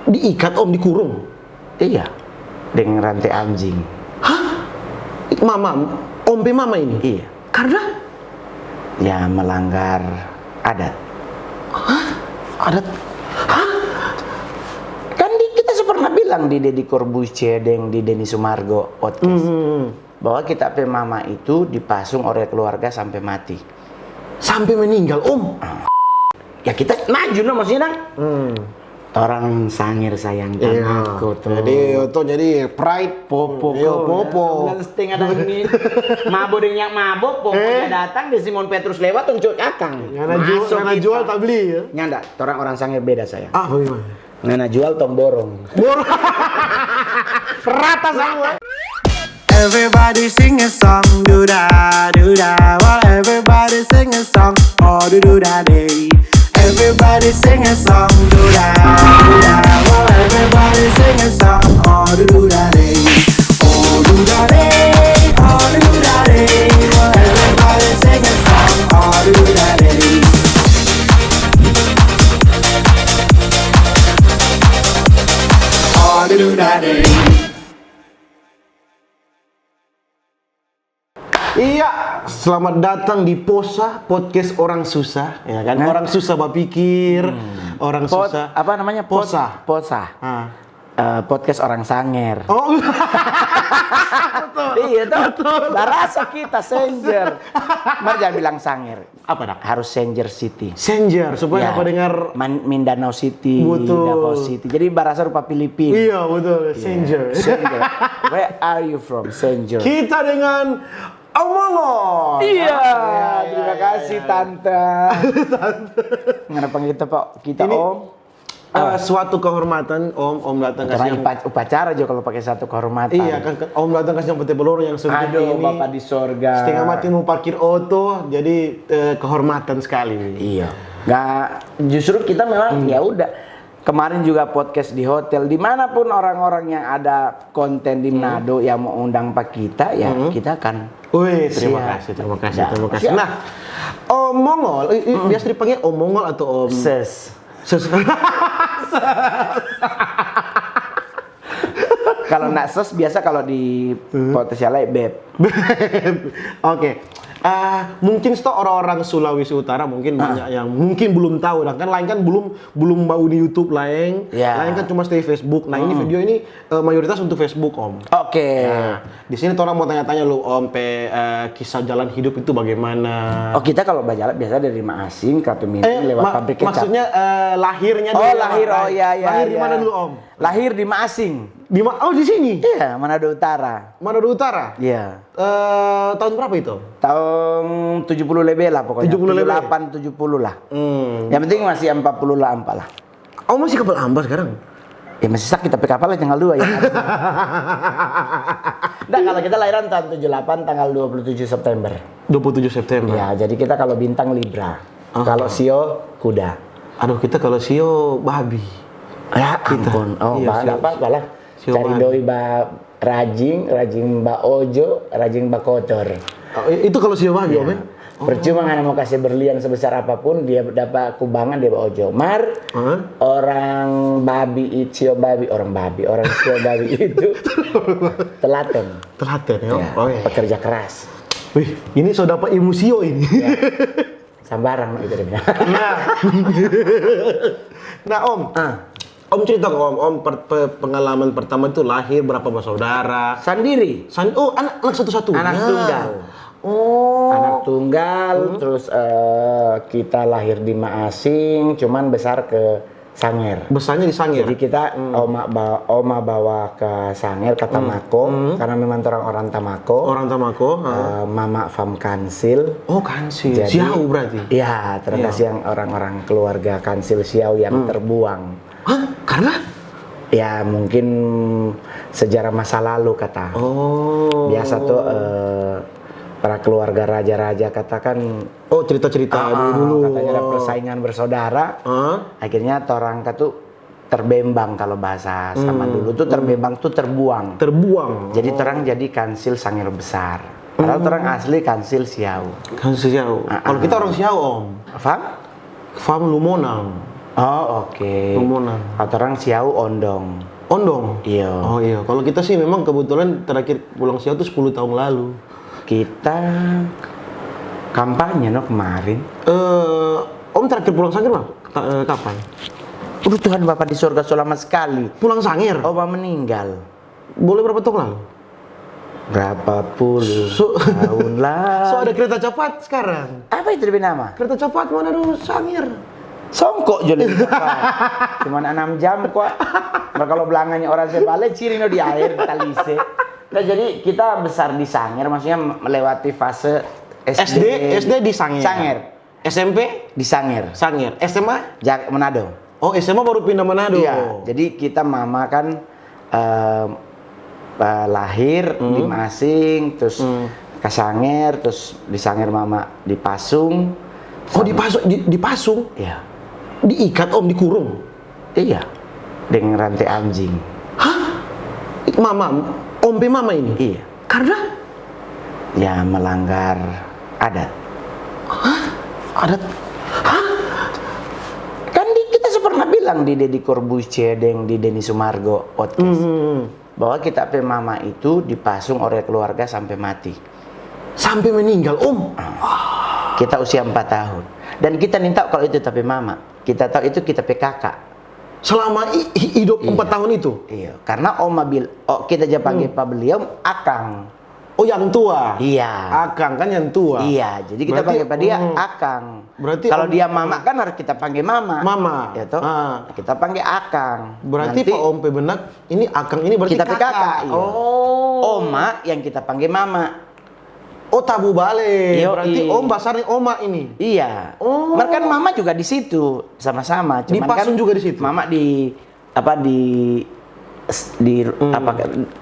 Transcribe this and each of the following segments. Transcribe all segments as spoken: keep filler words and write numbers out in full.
Diikat, Om, dikurung? Iya, deng rante anjing. Hah? Mama, Om pe mama ini? Iya. Karena? Ya, melanggar adat. Hah? Adat? Hah? Kan di, kita su pernah bilang di Deddy Corbuzier deng di Denny Sumargo podcast. Hmm. Bahwa kita pe mama itu dipasung oleh keluarga sampe mati. Sampe meninggal, Om? Ah. Ya kita maju no, maksudnya dang. Hmm. Orang Sanger sayang. Iya. Tanahku tuh. Jadi, itu jadi pride. Popo. Iya, ko, popo. Ya. Bulan setengah dang ini. Mabo deng yang mabo, popo. Eh? Dia datang, di Simon Petrus lewat, tuncuk akang. Ngana jual, ngana jual, tak beli, ya? Nyanda, orang-orang Sanger beda, sayang. Ah, bagaimana? Ngana jual tong borong. Borong. Rata semua. Everybody sing a song, do da do da. While everybody sing a song, oh do do da day. Everybody sing a song, do da do da. While everybody sing a song, oh do do da day. Oh do da day, oh do da day. While everybody sing a song, oh do da day. Iya, selamat datang di Posa, podcast orang susah, ya kan? Nah. Orang susah bapikir, orang susah. Apa namanya? Posa. Posa. Ah. Eh, podcast orang Sanger. Oh. Iya, toh? Betul. Barasa kita Sanger. Mar jangan bilang Sanger. Apa, dak? Harus Sanger City. Sanger, supaya apa dengar Man-, Mindanao City, betul. Davao City. Jadi barasa rupa Filipin. Iya, betul. Iya. Sanger. Sanger. Where are you from, Sanger? Kita dengan Om Mongol. Iya, terima kasih, Tante. Tante. Ngana panggil kita, Pak. Kita ini Om. Eh, suatu kehormatan, Om, Om datang kasih upacara juga kalau pakai satu kehormatan. Iya, kan, kan, Om datang kasih yang pete peluru yang seperti ini. Aduh, Bapa di sorga. Setengah mati mau parkir oto, jadi, eh, kehormatan sekali. Iya. Nggak, justru kita memang, ya udah. Kemarin juga podcast di hotel, dimanapun orang-orang yang ada konten di Manado yang mau undang pa kita, ya kita akan. Wih, terima kasih, terima kasih, terima kasih. Siap. Nah, Om Mongol, i, i, biasa dipanggil Om Mongol atau Om? Ses. Ses. Kalau ndak ses, biasa kalau di podcast yang lain, Beb. Oke. Ah, mungkin sto orang-orang Sulawesi Utara mungkin banyak yang mungkin belum tahu, dan kan laeng kan belum, belum bau di YouTube laeng, laeng kan cuma stay Facebook. Nah, ini video ini, eh, mayoritas untuk Facebook, Om. Oke. Nah, di sini torang mau tanya-tanya lu, Om, pe, eh, kisah jalan hidup itu bagaimana? Oh, kita kalau bajalan biasa dari rumah asing ke Minang lewat pabrik kecap. Maksudnya, eh, lahirnya dulu. Oh, lahir, oh, iya, iya. Lahir di mana dulu, Om? Lahir di Maasing. Di ma-, oh, di sini? Iya, Manado Utara. Manado Utara? Iya. Eh, tahun berapa itu? Tahun tujuh puluh lebe lah pokoknya. Tujuh puluh lebe? Tujuh delapan, tujuh puluh lah. Hmm. Yang penting masih empat puluh lah, empat lah. Oh, masih kapal ampa sekarang? Ya, masih sakit, tapi kapalnya tanggal dua ya. Nah, kalau kita lahiran tahun tujuh delapan, tanggal dua puluh tujuh September. Dua puluh tujuh September. Ya, jadi kita kalau bintang Libra. Kalau sio, kuda. Aduh, kita kalau sio, babi. Ya ampun. Oh, iya, ba-, sio, nggak apa-apa lah. Sio babi. Cari doi ba rajing, rajing ba ojo, rajing ba kotor. Oh, i-, itu kalau sio babi, Om, ya? Percuma ngana mau kasih berlian sebesar apapun, dia dapa kubangan, dia ba ojo. Mar, orang babi it-, sio babi, orang babi, orang sio babi itu telaten. Telaten, ya? Ya, oh, iya. Pekerja keras. Wih, ini so dapa ilmu sio ini. Ya. Sambarang no itu dia bilang. Nah. Nah, Om. Ah. Om cerita ke Om, Om per-, pe-, pengalaman pertama itu lahir berapa bersaudara? Sandiri. San-, oh, anak, anak satu-satunya. Anak tunggal. Oh. Anak tunggal, terus, eh, kita lahir di Maasing, cuman besar ke Sanger. Besarnya di Sanger? Jadi kita oma ba-, oma bawa ke Sanger, ke Tamako, karena memang torang orang Tamako. Orang Tamako, ha. Eh, mama fam Kansil. Oh, Kansil. Jadi, Siau berarti? Iya, terima kasih yang orang-orang keluarga Kansil Siau yang terbuang. Hah? Karena? Ya, mungkin sejarah masa lalu, kata. Oh. Biasa tuh, eh, para keluarga raja-raja kata kan, oh, cerita-cerita dulu, katanya ada persaingan bersaudara. Akhirnya torang katu terbembang, kalau bahasa zaman dulu tuh terbembang tuh terbuang. Terbuang. Jadi torang jadi Kansil Sanger Besar. Padahal torang asli Kansil Siau. Kansil Siau. Kalau kita orang Siau, Om. Fam? Fam Lumonang. Oh, oke. Momonan. Kata orang Siau Ondong. Ondong? Iya. Oh iya, kalau kita sih memang kebetulan terakhir pulang Siau tuh sepuluh tahun lalu. Kita kampanye no kemarin. Eh, Om terakhir pulang Sangir mah? Ka- eh, kapan? Udah, Tuhan Bapa di sorga so lama sekali. Pulang Sangir? Oma meninggal. Boleh berapa tahun lalu? Berapa puluh So- tahun lalu. So ada kereta cepat sekarang. Apa itu lebih nama? Kereta cepat mana dulu Sangir? Songko jo lebih cepat. Cuman enam jam kok. Nah, kalau belanganya orang sebale, ciri no di air, talise. Nah, jadi kita besar di Sangir, maksudnya melewati fase S D. S D, S D di Sangir. Sangir. S M P? Di Sangir. Sangir. S M A? Jak Manado. Oh, S M A baru pindah Manado. Iya, jadi kita mama kan eh, eh, lahir di Masing, terus ke Sangir, terus di Sangir mama dipasung. Oh, dipasung, di, dipasung? Ya, Diikat, Om, dikurung? Iya, dengan rantai anjing. Hah? Mama, Om pe mama ini? Iya. Karena? Ya, melanggar adat. Adat? Hah? Kan di, kita so pernah bilang di Deddy Corbuzier deng di Denny Sumargo podcast, bahwa kita pe mama itu dipasung oleh keluarga sampai mati. Sampai meninggal, Om? Kita usia empat tahun. Dan kita nintau kalau itu tapi mama. Kita tahu itu kita pe kakak. Selama i- i- hidup empat tahun itu? Iya, karena oma bil, oh, kita ja pangge pa beliau akang. Oh, yang tua? Iya. Akang kan yang tua. Iya, jadi kita Berarti, pangge pa dia hmm. akang. Berarti Kalau om- dia mama kan harus kita pangge mama. Mama. Ya toh? Ah. Kita pangge akang. Berarti Nanti Pak Om pe benak, ini akang ini berarti Kita pe kakak, iya. Oh. Oma yang kita pangge mama. Oh, tabu bale. Yo, Berarti i. Om basar ni oma ini. Iya. Oh. Mar kan mama juga di situ sama-sama. Cuman Dipasung kan juga di situ? Mama di apa di di apa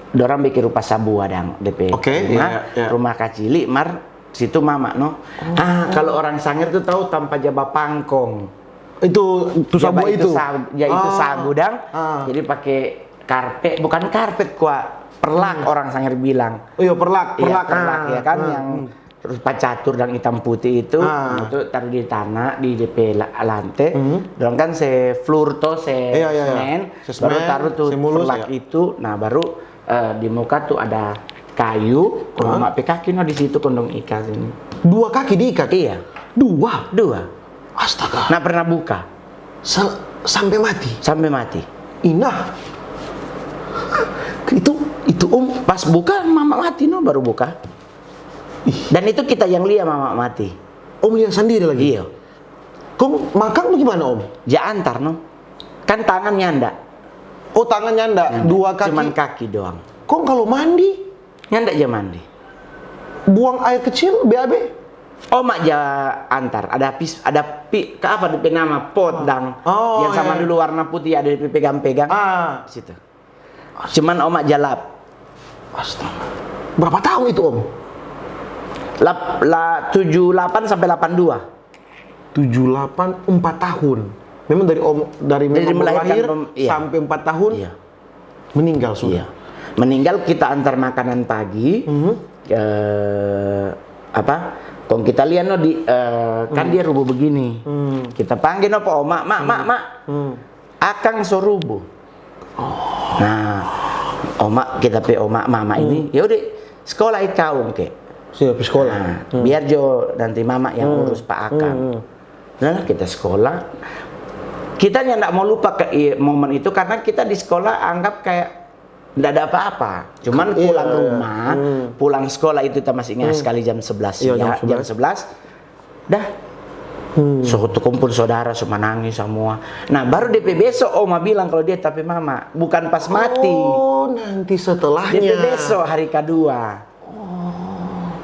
dorang bikin rupa sabua dang depe Oke, rumah, iya, iya. Rumah kacili mar situ mama no. Ah, kalau orang Sangir tuh tahu tanpa jaba pangkong. Itu tu Jaba sabua itu. Sagu, ya itu Ah. sagu dang. Ah. Jadi pakai karpet, bukan karpet kwa, perlak orang Sangir bilang. Oh iya, perlak, Iya, perlak. perlak Ah, ya kan ah, yang hmm. rupa catur dang itam putih itu, Ah. nah, itu taruh di tanah di depe la- lante, Hmm. dorang kan se floor to se Iya, iya, iya. semen, Se baru semen, taruh tuh se mulus, perlak ya. Itu, nah baru eh, di muka tuh ada kayu, kong Hah? Oma pe kaki no di situ kong dong ikat ini. Dua kaki diikat? Iya, Dua? Dua. Astaga. Nah pernah buka Sa- sampai mati? Sampai mati. Inah. Itu, itu Om. Pas buka mama mati no baru buka. Dan itu kita yang lia mama mati. Om lihat sendiri lagi? Iya. Kong makang bagaimana, Om? Ja antar no. Kan tangan nyanda. Oh, tangannya ndak? Nyanda. Dua kaki? Cuman kaki doang. Kong kalau mandi? Nyanda ja mandi. Buang air kecil, B A B? Oma ja antar. Ada pis, ada pi, ke apa depe nama? Pot dang. Oh, Yang sama iya. Dulu warna putih ada dipegang-pegang. Ah, Situ. Cuman oma ja lap. Astaga. Berapa tahun itu, Om? Lap, la tujuh delapan sampai delapan dua. Tujuh delapan, empat tahun. Memang dari Om, dari, Dari memang baru melahirkan lahir Om, iya. Sampai empat tahun Iya. Meninggal sudah. Iya. Meninggal kita antar makanan pagi. Mhm. Eh, apa? Kong kita lia no di eh, kan dia rubuh begini. Hmm. Kita pangge no pa oma, mak, mak, mak. Hmm. Akang so rubuh. Nah, oma kita pe oma mama ini, ya udah sekolah ikau ke. Siap sekolah. Nah, biar jo nanti mama yang urus pa akang. Hmm. Nah, kita sekolah. Kita nyanda mau lupa ke i- momen itu karena kita di sekolah anggap kayak ndak ada apa-apa. Cuman Iya. Pulang rumah, Hmm. Pulang sekolah itu kita masih ingat sekali jam sebelas Iya, ya, jam jam sebelas. Dah. Hmm. So tu kumpul saudara, so manangis semua. Nah, baru depe beso oma bilang kalau dia tapi mama, bukan pas mati. Oh, nanti setelahnya. Depe beso hari kedua.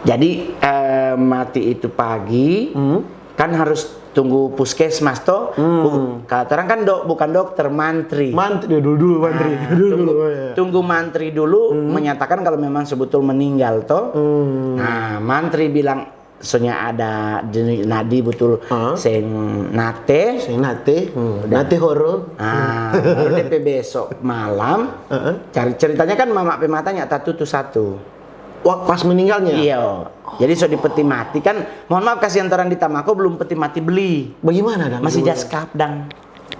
Jadi eh, mati itu pagi, Hmm. Kan harus tunggu puskesmas to. Hmm. Bu- Kalau orang kan dok, bukan dokter, mantri. Mantri dulu dulu mantri. Nah, dulu tunggu, dulu. Iya. Tunggu mantri dulu menyatakan kalau memang sebetul meninggal to. Hmm. Nah, mantri bilang soalnya ada jenis nadi betul Hah? seng nate. Seng nate, hmm. Nate horo. Ah, baru depe besok malam. Heeh. Cari ceritanya kan mama pe matanya tatutu satu. Wah, pas meninggalnya. Iya. Jadi so di peti mati kan, mohon maaf kasihan torang di Tamako belum peti mati beli. Bagaimana dang? Masih jaskap dang.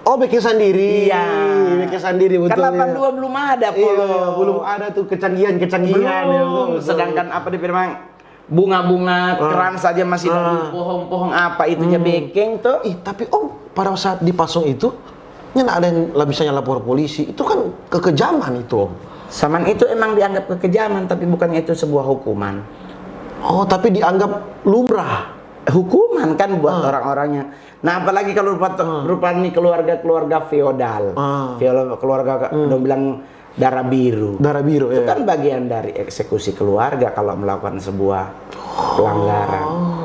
Oh, bikin sandiri. Iya. Bikin sandiri, betul. Kan Ya. delapan dua belum ada, Iya, Polo. Belum ada tuh kecanggihan-kecanggihan. Ya, Belum. Betul. Sedangkan apa dia bilang, bunga-bunga, Ah. Keran saja masih dari Ah. pohon-pohon apa itunya Hmm. bekeng tuh. Ih, tapi Om, pada saat dipasang itu, nyanda ada yang la-, misalnya lapor polisi, itu kan kekejaman itu, Om. Saman itu emang dianggap kekejaman, tapi bukannya itu sebuah hukuman. Oh, tapi dianggap lumrah. Hukuman kan buat Ah. orang-orang yang, nah, apalagi kalau rupa, Ah. rupa ni keluarga-keluarga feodal. Ah. Feodal, keluarga, Hmm. dong bilang darah biru. Darah biru, Itu ya. Kan bagian dari eksekusi keluarga kalau melakukan sebuah pelanggaran. Oh.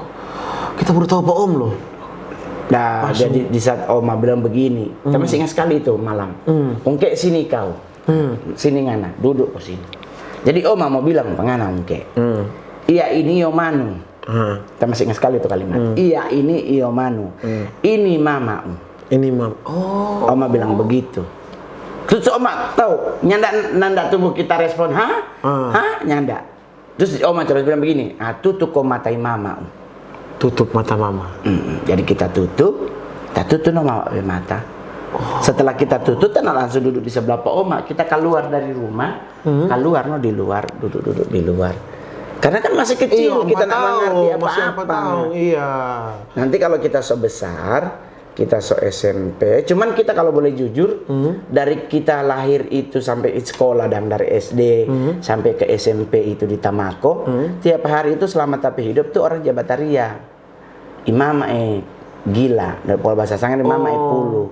Kita baru tahu, Pak Om, loh. Nah, Masuk. Jadi di saat oma bilang begini, kita masih ingat sekali itu malam. Hmm. Ungke, sini kau. Hmm. Sini ngana, duduk ke sini. Jadi oma mau bilang pa ngana, Ungke. Hmm. Iya, ini iyo manu. Ah. Kita masih ingat sekali itu kalimat. Hmm. Iya, ini iyo manu. Hmm. Ini mama. Ini, Mam. Oh. Oma bilang begitu. Terus oma tahu, nyanda, nanda tubuh kita respon, "Hah? Ah. Hah?" Nyanda. Terus oma terus bilang begini, "Ah, tutup ko mata i mama." Tutup mata mama. Mm, jadi kita tutup, kita tutup no mama pe mata. Setelah kita tutup, kita langsung duduk di sebelah pa oma. Kita keluar dari rumah, Hmm. Keluar no di luar, duduk-duduk di luar. Karena kan masih kecil, Iya, kita empat nggak mengerti tahun, masih empat apa-apa. tahun, iya. Nanti kalau kita so besar, kita so S M P. Cuman kita kalau boleh jujur, Hmm. dari kita lahir itu sampai sekolah dan dari S D Hmm. sampai ke S M P itu di Tamako, Hmm. tiap hari itu selama tapi hidup tuh orang ja bataria. I mama e gila, dari pola bahasa Sangir, i mama e Oh. pulu.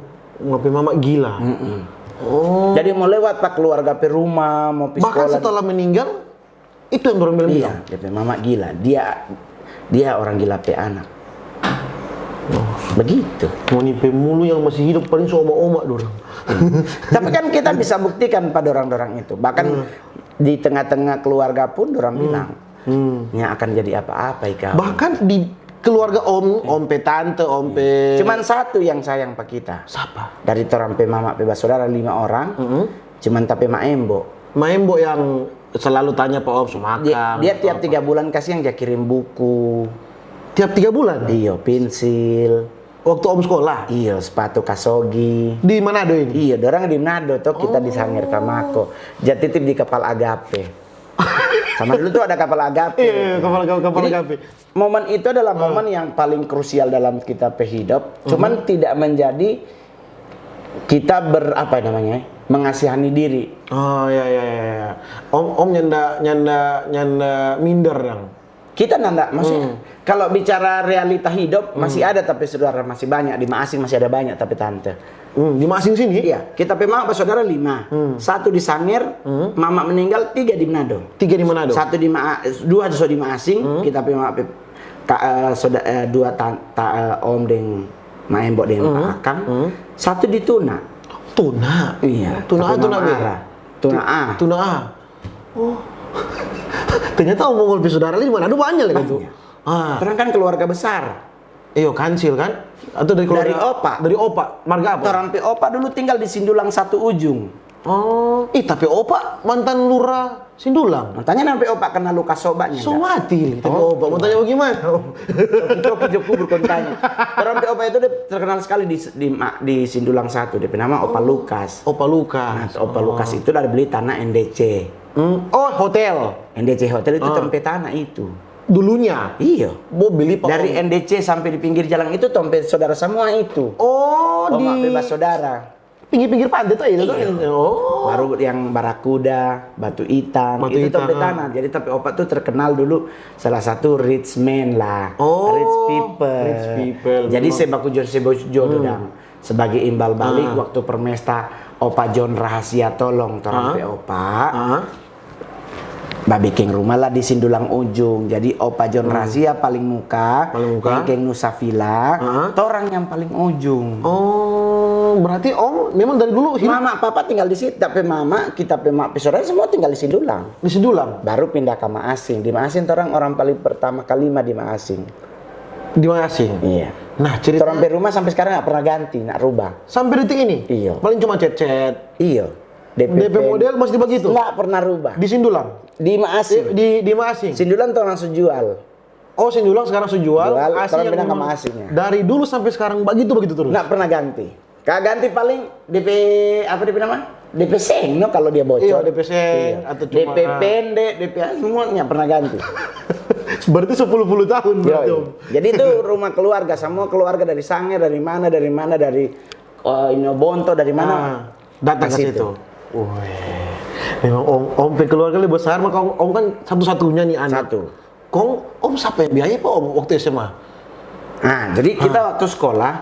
Ngape mama gila? Mm-mm. Oh. Jadi mau lewat pa keluarga pe rumah, mau pi Bahkan sekolah. Setelah meninggal, itu yang dorang bilang. Iya, dia pe mama gila. Dia dia orang gila pe anak. Begitu. Ngoni pe mulu yang masih hidup paling so oma-oma dorang. Tapi kan kita bisa buktikan pa dorang-dorang itu. Bahkan di tengah-tengah keluarga pun dorang bilang, Hmm. "Nya akan jadi apa-apa ikau." Bahkan di keluarga om, om pe tante, om pe. Cuman satu yang sayang pa kita. Sapa? Dari torang pe mama pe basodara lima orang, Mm-mm. cuman tapi Maembo. Maembo yang selalu tanya pa om so Dia, makan. dia tiap tiga bulan kasih yang ja kirim buku. Tiap tiga bulan? Iyo, pensil. Waktu om sekolah? Iyo, sepatu kasogi. Di Manado ini? Iyo, dorang di Manado toh, kita di Sangir Tamako. Ja titip di kapal Agape. Sama dulu tuh ada kapal Agape. Iya, iya, kapal, kapal, kapal Jadi, Agape. Momen itu adalah momen yang paling krusial dalam kita pe hidup. Cuman tidak menjadi kita ber apa namanya, mengasihani diri. Oh, ya, ya, ya, ya. Om, om nyanda, nyanda, nyanda minder dang. Kita nanda, maksudnya kalau bicara realita hidup, masih ada tapi saudara, masih banyak di Maasing, masih ada banyak tapi tante. Hmm, di Maasing sini? Iya, kita pe mama bersaudara lima. Satu di Sangir, mama meninggal, tiga di Manado. Tiga di Manado. Satu di Ma, dua so di Maasing, kita pe mama pe, ka, eh, soda, eh, dua ta, ta, eh, om deng Maembo deng Pa Akang. Satu di Tuna. Tuna. Iya. Tuna A, tapi Tuna mama B. Ara. Tuna A. Tuna A. Oh. Ternyata om-om pe saudara di Manado banyak lagi tu. Banyak. Ah. Torang kan keluarga besar. Iyo, kancil kan? Atau dari keluarga? Dari opa. Dari opa. Marga apa? Torang pe opa dulu tinggal di Sindulang satu ujung. Oh, ih, tapi opa mantan lurah Sindulang. Makanya nampe opa kena luka sobanya. So mati, tapi opa mau tanya bagaimana? Coki-coki jo kubur kon tanya. Torang pe opa itu dia terkenal sekali di, di, di Sindulang satu. Dia pe nama Opa Lukas. Opa Lukas. Nah, Opa Lukas itu dari beli tanah N D C. Hmm. Oh, hotel. N D C Hotel itu tempe tanah itu. Dulunya. Iyo. Bo beli pa Dari N D C sampai di pinggir jalan itu tempe saudara semua itu. Oh, Oma di bebas saudara. pinggir-pinggir pantai tuh itu tuh. Iya. Oh. Baru yang Barakuda, Batu Itang, Batu itu Itang, tempe ah. tanah. Jadi tapi opa tuh terkenal dulu salah satu rich man lah, Oh, rich people. Rich people. Jadi Memang. Saya baku jor, saya baku jor dang. Sebagai imbal balik Ah. Waktu permesta opa John rahasia tolong torang Ah. pe opa. Ah. Babekeng rumah lah di Sindulang ujung. Jadi opa John rahasia paling muka, Paling muka. Keng Nusa Villa, Ah. torang yang paling ujung. Oh, berarti om memang dari dulu hidup Mama, papa tinggal di situ, tapi mama, kita pe ma, pe saudara semua tinggal di Sindulang. Di Sindulang. Baru pindah ke Maasing. Di Maasing torang orang paling pertama kali mah di Maasing. Di Maasing. Iya. Nah, cerita Torang pe rumah sampai sekarang nggak pernah ganti, nggak rubah. Sampai detik ini. Iya. Paling cuma cat-cat. Iya. D P D P model masih begitu. Nggak pernah rubah. Di Sindulang. Di Maasing. Di di Maasing. Sindulang torang so jual. Oh, Sindulang sekarang so jual. Jual, Maasing torang yang pindah ke memang Maasing, ya. Dari dulu sampai sekarang begitu begitu terus. Nggak pernah ganti. Ka ganti paling D P, apa D P nama? D P seng, no, kalau dia bocor. Iya, D P seng, atau cuma D P pende, D P, ah, semua nggak pernah ganti. Berarti sepuluh puluh tahun berarti, Yoi. Om. Jadi itu rumah keluarga, semua keluarga dari Sanger, dari mana, dari mana, dari, eh, Inobonto, dari mana. Ah, datang ke situ. Weh. Memang om, om pe keluarga lebih besar, maka om, om kan satu-satunya nih anak. Satu. Kong, om sapa yang biaya pa om waktu S M A? Nah, jadi kita waktu sekolah,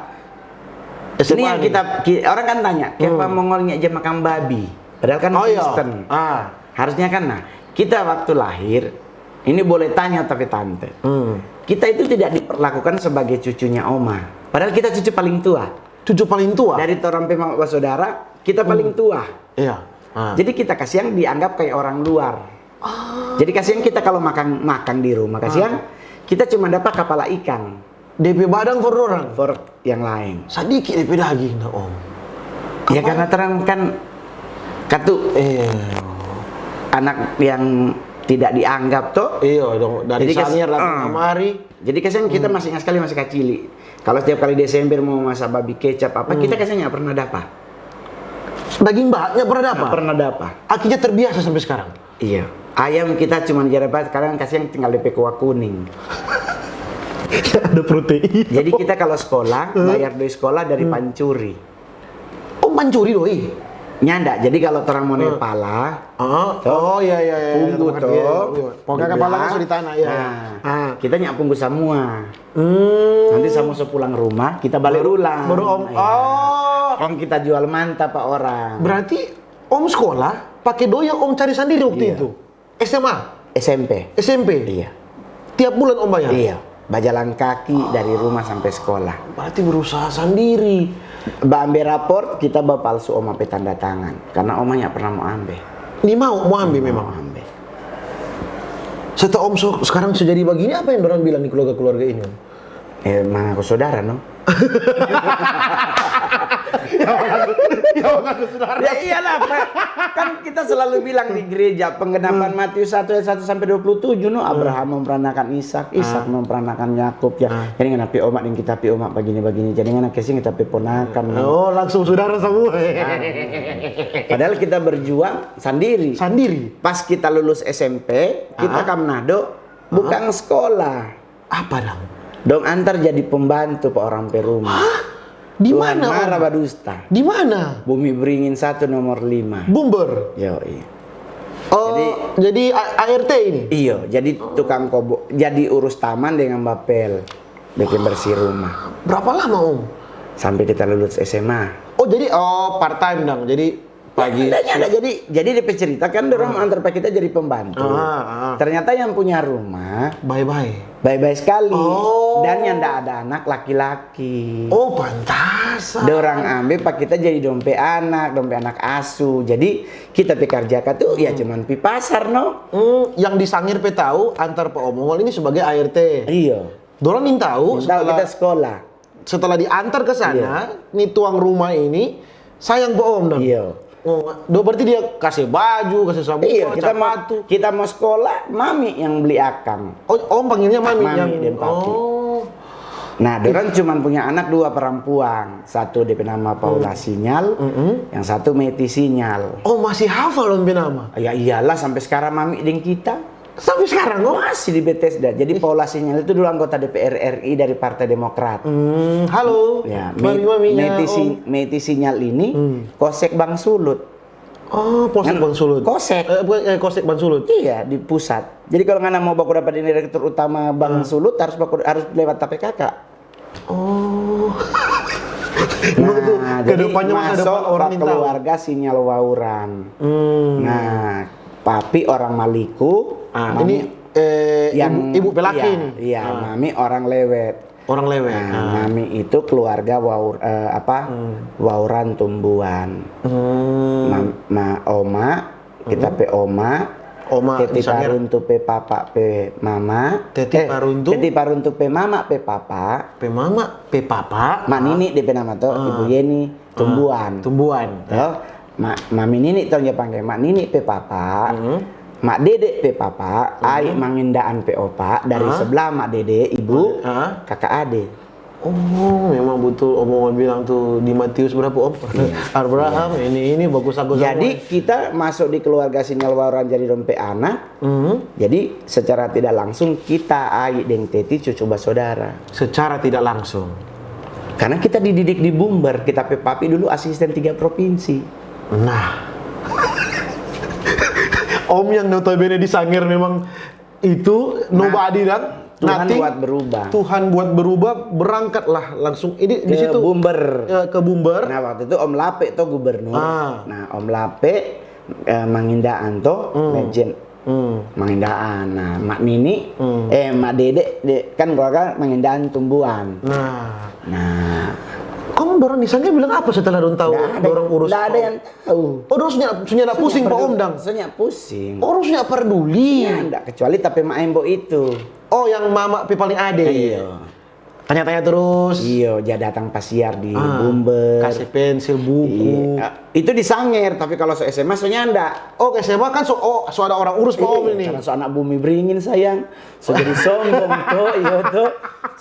ini yang kita, ki-, orang kan tanya, "Kenapa Mongol nyak ja makang babi?" Padahal kan Kristen. Harusnya kan, nah, kita waktu lahir, ini boleh tanya tapi tante. Kita itu tidak diperlakukan sebagai cucunya oma. Padahal kita cucu paling tua. Cucu paling tua? Dari torang pe mama basudara, kita paling tua. Iya. Ah. Jadi kita kasiang dianggap kayak orang luar. Ah. Jadi kasiang kita kalau makang, makang di rumah, kasiang kita cuma dapat kapala ikang. Depe badang for dorang? For yang lain. Sadiki depe daging, nah, om. Ya, karena torang kan katu, eh, anak yang tidak dianggap, to. Iya dong, dari Jadi kas-, Sanger datang ah. Kemari. Jadi kasiang kita masih ingat sekali, masih kacili. Kalau setiap kali Desember mau masa babi kecap apa, kita kasiang nggak pernah dapat. Daging babi nggak pernah dapat? Nggak pernah dapat. Akhirnya terbiasa sampai sekarang? Iya. Ayam kita cuma ja dapat, sekarang kasiang tinggal depe kuah kuning. Ada protein. Jadi kita kalau sekolah, bayar doi sekolah dari pancuri. Oh, pancuri doi? Nyanda. Jadi kalau torang mo ne pala, oh, iya, iya, iya, punggu to, pokoknya kepala langsung di tanah, iya, iya. Nah, kita nyak punggu samua. Hmm. Nanti samua so pulang rumah, kita bale ulang. Baru om, oh. Kong kita jual manta pa orang. Berarti om sekolah pake doi yang om cari sandiri waktu itu? S M A? S M P. S M P? Iya. Tiap bulan om bayar? Iya. Bajalan kaki dari rumah sampe sekolah. Berarti berusaha sandiri. Baambe raport, kita bapalsu oma pe tanda tangan. Karna oma nya pernah mo ambe. Nimau mo ambe memang? Mo ambe. Setelah om so, sekarang so jadi bagini, apa yang dorang bilang di keluarga-keluarga ini, om? Eh, mangaku sodara, no? Ya, mangaku sodara. Ya iyalah, Pak. Kan kita selalu bilang di gereja, penggenapan Matius satu ayat satu sampe dua puluh tujuh, no? Abraham memperanakan Ishak, Ishak memperanakan Yakub, ya. Jadi ngana pe oma deng kita pe oma bagini-bagini. Jadi ngana kasiang kita pe ponakan, no? Oh, langsung sodara samua, ya. Padahal kita berjuang sandiri. Sandiri? Pas kita lulus S M P, kita ka Manado, bukang sekolah. Apa dang? Dong antar jadi pembantu pa orang pe rumah. Hah? Di mana, Om? Tuhan mara badusta. Di mana? Bumi Beringin satu nomor lima. Bumber? Yoi. Oh, jadi A R T ini? Iyo, jadi tukang kobo, jadi urus taman dengan bapel, bikin bersih rumah. Berapa lama, Om? Sampe kita lulus S M A. Oh, jadi, oh, part time dang. Jadi Pagi. Nda nyanda jadi, jadi depe cerita kan dorang antar pa kita jadi pembantu. Ah, ah. Ternyata yang punya rumah bye-bye. Bye-bye sekali. Oh. Dan nyanda ada anak laki-laki. Oh, pantasan. Dorang ambe pa kita jadi dong pe anak, dong pe anak asuh. Jadi kita pe karja katu ya cuman pi pasar, no? Hmm, yang di Sangir pe tau antar pa Om Ongol ini sebagai A R T. Iyo. Dorang nin tau setelah kita sekolah. Setelah diantar ke sana, ni tuang rumah ini sayang pa Om dang? Iya. Oh, do, berarti dia kase baju, kase sabun, kita mo, sapatu. Kita mo skolah, mami yang bli akang. Oh, Om panggilnya mami? Mami deng papi. Oh. Nah, dorang cuman punya anak dua parampuang. Satu depe nama Paula Sinyal, yang satu Meti Sinyal. Oh, masih hafal Om pe nama? Ya iyalah, sampe skarang mami deng kita. Sampe skarang, oh? Masih di Bethesda. Jadi Paula Sinyal itu dulu anggota D P R R I dari Partai Demokrat. Hmm, halo. Ya, mami, mami, Meti, Meti Sinyal ini kosek Bank Sulut. Oh, kosek Bank Sulut. Kosek. Eh, bukan, eh, kosek Bank Sulut. Iya, di pusat. Jadi kalau ngana mau baku dapat direktur utama Bank Sulut, harus baku, harus lewat T P K K. Oh. Nah, jadi masuk keluarga Sinyal Wauran. Hmm. Nah, papi orang Maliku, ah, mami ini, eh, yang ibu, ibu pe laki ini. Iya, mami orang Lewet. Orang Lewet. Nah, mami itu keluarga Waur-, eh, apa, Wauran Tumbuan. Hmm. Ma-, ma-, oma, kita pe oma, Oma Teti Paruntu pe papa pe mama. Teti Paruntu? Teti Paruntu pe mama pe papa. Pe mama pe papa. Mak Nini depe nama to, Ibu Yeni Tumbuan. Tumbuan. To? Ma-, Mami Nini tong ja pangge, Mak Nini pe papa. Mak Dede pe papa, ai Mangindaan pe opa, dari sebelah Mak Dede, ibu, kaka ade. Oh, memang betul omongan bilang tuh di Matius berapa, Om? Abraham, ini, ini bagus, bagus Jadi semua. Kita masuk di keluarga Sinyal Waran jadi dong pe anak. Mhm. Jadi secara tidak langsung kita Ai deng Teti cucu basodara. Secara tidak langsung. Karena kita dididik di Bumber, kita pe papi dulu asisten tiga provinsi. Nah. Om yang notabene di Sangir memang itu nobody dan Tuhan nothing. Buat berubah. Tuhan buat berubah, berangkatlah langsung. Ini di Ke situ Bumber. eh, ke Bumber. Nah, waktu itu Om Lape to gubernur. Ah. Nah, Om Lape, eh, Mangindaan to, legend. Hmm. Mangindaan. Nah, Mak Nini, eh, Mak Dede, de, kan keluarga Mangindaan Tumbuan. Nah, Nah, kamu orang di sana bilang apa setelah dong tahu nggak ada, orang urus? nggak ada yang tahu. Oh, dong sudah sudah nggak pusing Pak Om dang. Soalnya pusing. Oh, dong sudah peduli. Ya, nggak, kecuali tapi Mak Embo itu. Oh, yang mama pi paling ade. Iya. Tanya-tanya terus. Iya, dia datang pasiar di Ah, Bumber. Kasih pensil, buku. Iya. Itu di Sanger, tapi kalau so S M A so nyanda. Oh, ke S M A kan so, oh, so ada orang urus Pak Om Iya, ini. Karena so anak bumi beringin sayang. So jadi sombong to, iyo to.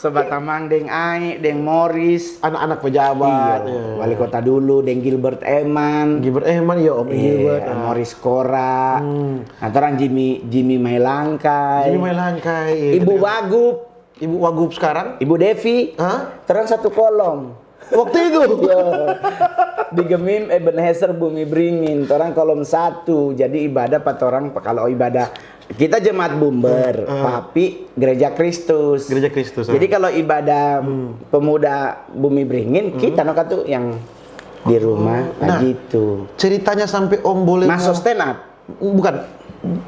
So batamang deng Ai, deng Morris. Anak-anak pejabat. Iya, Ya. Wali kota dulu, deng Gilbert Eman. Gilbert Eman, ya Om Iya, Gilbert. Ah. Morris Kora. Hmm. Nah, torang Jimmy, Jimmy Mailangkai. Jimmy Mailangkai. Iya. Ibu Wagub. Ibu Wagub sekarang? Ibu Devi. Hah? Torang satu kolom. Waktu itu? Iya. Di Gemim Ebenezer Bumi Beringin. Torang kolom satu. Jadi ibadah pa torang, kalau ibadah kita jemaat Bumber, Ah. papi Gereja Kristus. Gereja Kristus, Jadi ah. Kalau ibadah pemuda Bumi Beringin, kita no katu yang di rumah, Nah, gitu. Ceritanya sampai Om boleh Masuk mau- stand up. Bukan,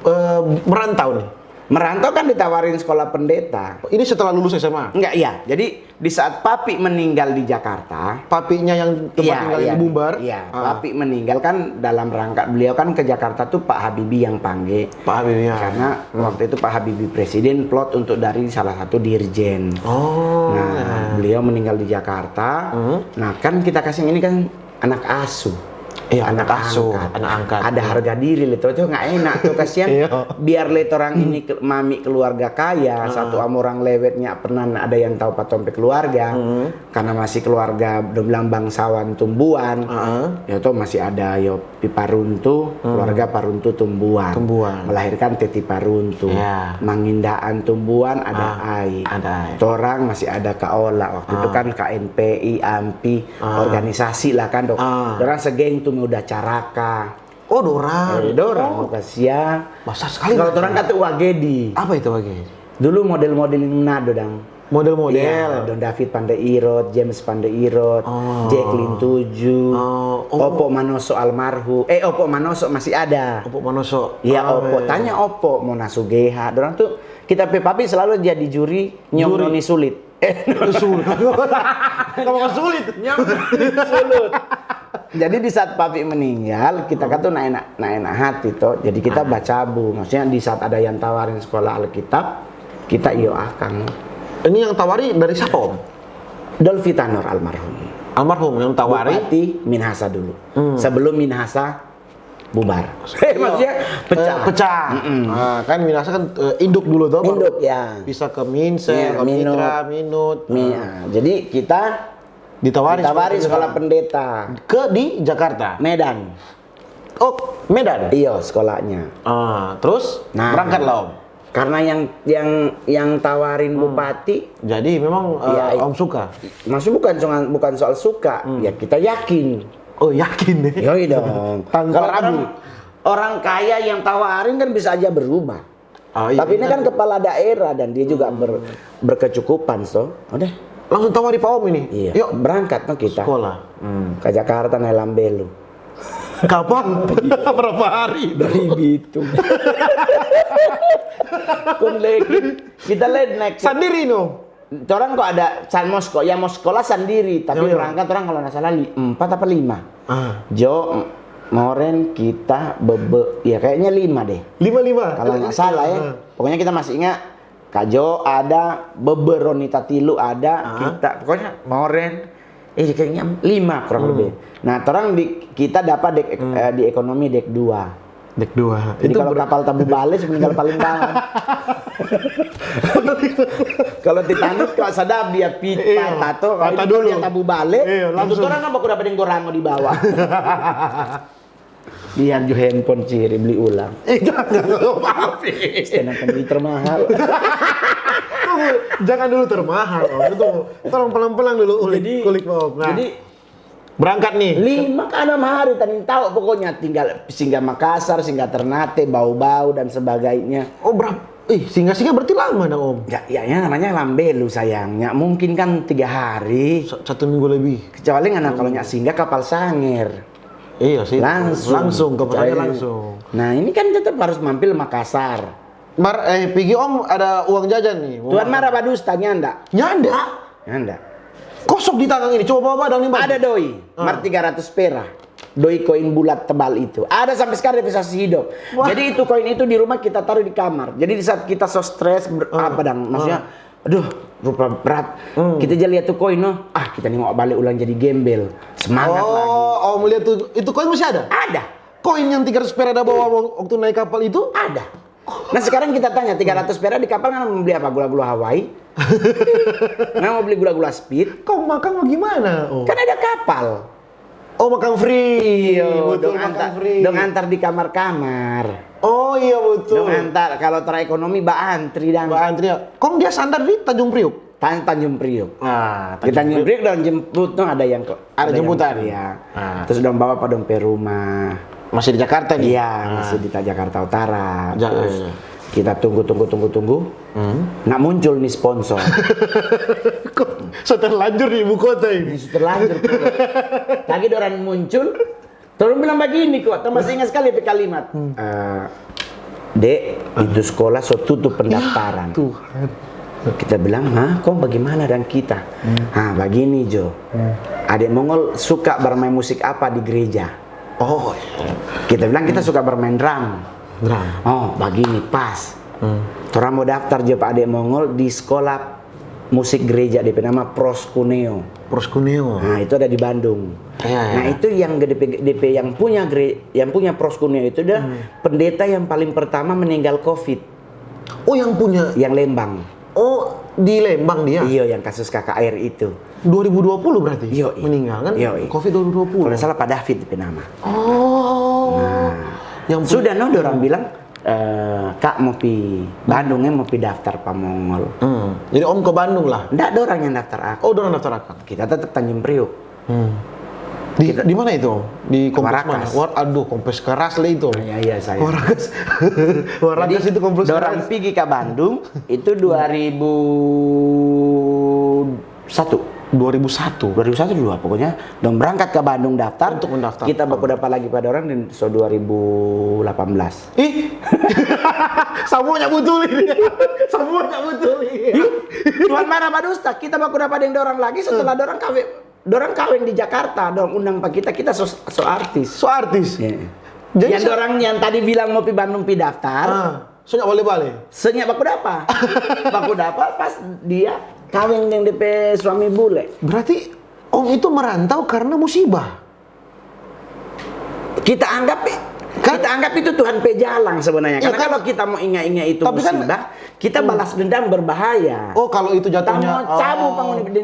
eh, merantau nih. Merantau kan ditawarin sekolah pendeta. Ini setelah lulus S M A. Enggak, iya. Jadi di saat papi meninggal di Jakarta, Papinya yang tempat iya, tinggal iya, di Bumbar. Iya, Ah. Papi meninggal kan dalam rangka beliau kan ke Jakarta tuh Pak Habibie yang pangge. Pak Habibie, ya. Karena waktu itu Pak Habibie presiden plot untuk dari salah satu dirjen. Oh. Nah, beliau meninggal di Jakarta. Nah, kan kita kasih ini kan anak asuh. Iya, anak asuh, Angkat. Anak angkat. Ada harga diri le, to nggak enak tuh kasihan. Iya. Biar le torang ini ke- mami keluarga kaya, satu ama orang lewet nggak pernah ada yang tahu pa tong pe keluarga. Karena masih keluarga dong bilang bangsawan Tumbuan. Heeh. Ya to masih ada yo pi Paruntu, keluarga Paruntu Tumbuan. Tumbuan. Melahirkan Teti Paruntu. Iya. Mangindaan Tumbuan ada Ai. Ada Ai. Torang masih ada Kaola waktu itu kan K N P I, ampi, organisasi lah kan dok. Ah. Dorang segeng tu udah caraka. Oh, dorang. Eh, dorang Oh, kasihan. Basar sekali. Kalau dorang kata Wagedi. Apa itu Wagedi? Dulu model-model Manado dang. Model-model. Iya, Don David Pandeirot, James Pandeirot, Oh. Jacqueline Tujuh, Oh, oh. Opo Manoso almarhum. Eh, Opo Manoso masih ada. Opo Manoso. Iya, Ah, Opo. iya. Tanya Opo, mau nasu geha. Dorang tuh, kita pe papi selalu jadi juri, nyong Juri. Noni Sulit. Eh, Sulit. Kamu kan sulit. Sulut. Jadi di saat papi meninggal, kita kan tuh naik enak, naik enak hati toh. Jadi kita bacabu. Maksudnya di saat ada yang tawarin sekolah Alkitab, kita iyo akang. Ini yang tawari dari siapa, Om? Dolfi Tanor almarhum. Almarhum yang tawari. Bupati Minahasa dulu. Sebelum Minahasa bubar. Eh, maksudnya pecah. Eh, pecah. Nah, kan Minahasa kan eh, induk dulu tuh, baru Induk, ya. Bisa ke Minsel, Iya, ke Minut. Mitra, Minut. Mi-, ah, jadi kita Ditawari ditawari sekolah sekolah pendeta. Ke di Jakarta. Medan. Oh, Medan. Iyo, sekolahnya. Ah, terus Nah. Berangkat lah, Om. Karena yang yang yang tawarin bupati, Jadi memang eh, Iya, iya. Om suka. Maksud bukan soal, bukan soal suka, ya kita yakin. Oh, yakin deh. Yoi dong. Tanpa Kalau ragu. orang, orang kaya yang tawarin kan bisa aja berubah. Oh, iya, Tapi ini benar. Kan kepala daerah dan dia juga ber- berkecukupan, so. Udah. Langsung tawari Pak Om ini. Iya. Yuk. Berangkat no kita. Sekolah. Ke Jakarta naik Lambelu. Kapan? Berapa hari? Dari Bitung. Kun lagi. Kita lihat naik. Sendiri no. Torang kok ada san mau sekolah, ya mau sekolah sendiri, tapi Iya, iya. Berangkat orang kalau nggak salah li- empat apa lima. Ah. Jo, Moren, kita, Bebe, ya kayaknya lima deh. Lima lima. Kalau nggak salah ya, Ah. Pokoknya kita masih ingat Kak Jo ada, Bebe, Ronita Tilu ada, kita, pokoknya Moren, eh kayaknya lima kurang lebih. Nah, orang di kita dapat dek, eh, di ekonomi dek dua. Dek dua. Jadi kalau kapal Tabubale, sebenarnya paling bawah. Kalau Titanic, kalau sadap dia pit patah tuh, kalau patah dulu. Dia Tabubale, iya, langsung. Orang kan baku dapat yang gorango di bawah. Lihat jo handphone ciri, beli ulang. Eh, jangan, lo maafin. Stand up comedy termahal. Tunggu, jangan dulu termahal, Om. Itu orang pelan-pelan dulu ulik, jadi, kulik, Om. Nah. Jadi, berangkat nih. Lima ka enam hari, tadi tahu pokoknya tinggal singgah Makassar, singgah Ternate, Bau-Bau, dan sebagainya. Oh, berapa? Ih, singgah-singgah berarti lama dong, Om? Ya, ya, ya namanya lambelu, sayang. Ya, mungkin kan tiga hari. Satu minggu lebih. Kecuali ngana kalau nyak singgah kapal sanger. Iya sih. Langsung. Langsung, kapal sanger langsung. Nah, ini kan tetap harus mampir Makassar. Mar, eh, pigi Om ada uang jajan nih. Tuan Mara badusta, nyanda. Nyanda? Nyanda. Kosong di tangan ini, coba bawa dong nih, Bang. Ada doi, mar tiga ratus pera. Doi koin bulat tebal itu. Ada sampai sekarang dia bisa hidup. Jadi itu koin itu di rumah kita taruh di kamar. Jadi di saat kita so stres, apa dang, maksudnya, aduh, rupa berat. Kita jadi lihat tuh koin, no. Ah, kita nengok balik ulang jadi gembel. Semangat lagi. Oh, Om lihat tuh, itu koin masih ada? Ada. Koin yang tiga ratus pera ada bawa waktu naik kapal itu? Ada. Nah, sekarang kita tanya, tiga ratus pera di kapal kan mau beli apa? Gula-gula Hawaii? Nah, mau beli gula-gula Speed? Kau makan mau gimana? Oh. Kan ada kapal. Oh, makan free. Iyo, betul, dong antar, dong antar di kamar-kamar. Oh iya, betul. Dong antar, kalau tara ekonomi, ba antri dang. Ba antri. Kong dia sandar di Tanjung Priuk? Tan-, Tanjung Priuk. Nah, di Tanjung Priuk dong jemput, no, ada yang kok. Ada jemputan? Iya. Terus dong bawa pa dong pe rumah. Masih di Jakarta nih? Iya, masih di Jakarta Utara. Terus kita tunggu, tunggu, tunggu, tunggu. Nggak muncul nih sponsor. Kok so terlanjur di ibu kota ini? Ini so terlanjur, bro. Lagi dorang muncul, dorang bilang bagini kok, masih ingat sekali pe kalimat. Eh, Dek, itu sekolah so tutup pendaftaran. Tuhan. Kita bilang, "Hah, kong bagaimana dang kita?" "Hah, bagini jo. Adek Mongol suka bermain musik apa di gereja?" Oh, iya. Kita bilang, "Kita suka bermain drum." Drum. "Oh, bagini, pas. Torang mo daftar jo pa Adek Mongol di sekolah musik gereja, depe nama Proskuneo." Proskuneo. Nah, itu ada di Bandung. Iya, iya. Nah, itu yang depe, depe yang punya gere-, yang punya Proskuneo itu dah pendeta yang paling pertama meninggal covid. Oh, yang punya? Yang Lembang. Oh, di Lembang dia? Iyo, yang kasus K K R itu. Dua ribu dua puluh berarti? Iyo, iya. Meninggal kan? Iyo, iya. Covid dua ribu dua puluh. Kalau nggak salah Pak David depe nama. Oh. Nah. Yang punya. Sudah, no, dorang bilang, eh, "Kak, mo pi Bandung, eh, mo pi daftar pa Mongol." Jadi Om ke Bandung lah? Ndak, dorang yang daftar akang. Oh, dorang daftar akang. Kita tetap Tanjung Priuk. Di, di mana itu, Om? Di kompleks mana? Warakas. War-, aduh, kompleks keras lah itu. Iya, iya, sayang. Warakas. Warakas itu kompleks keras. Jadi, dorang pigi ka Bandung itu dua ribu satu. Dua ribu satu. Dua ribu satu, dua, pokoknya dong berangkat ka Bandung daftar. Untuk mendaftar. Kita baku dapa lagi pa dorang dan so dua ribu delapan belas. Ih, samua ndak butul ini. Samua ndak butul ini. Tuhan Mara badusta, kita baku dapa deng dorang lagi setelah dorang kaweng, dorang kaweng di Jakarta, dorang undang pa kita, kita so, so artis. So artis? Iya. Jadi yang dorang yang tadi bilang mo pi Bandung pi daftar. Ah. So nyak bale-bale? So nyak baku dapa. Baku dapa pas dia kaweng deng depe suami bule. Berarti Om itu merantau karena musibah? Kita anggap, kita anggap itu Tuhan pe jalang sebenarnya. Karena kan, kalau kita mo inga-inga itu musibah, kita balas dendam berbahaya. Oh, kalau itu jatuhnya, kita mo cabu bangun di, di,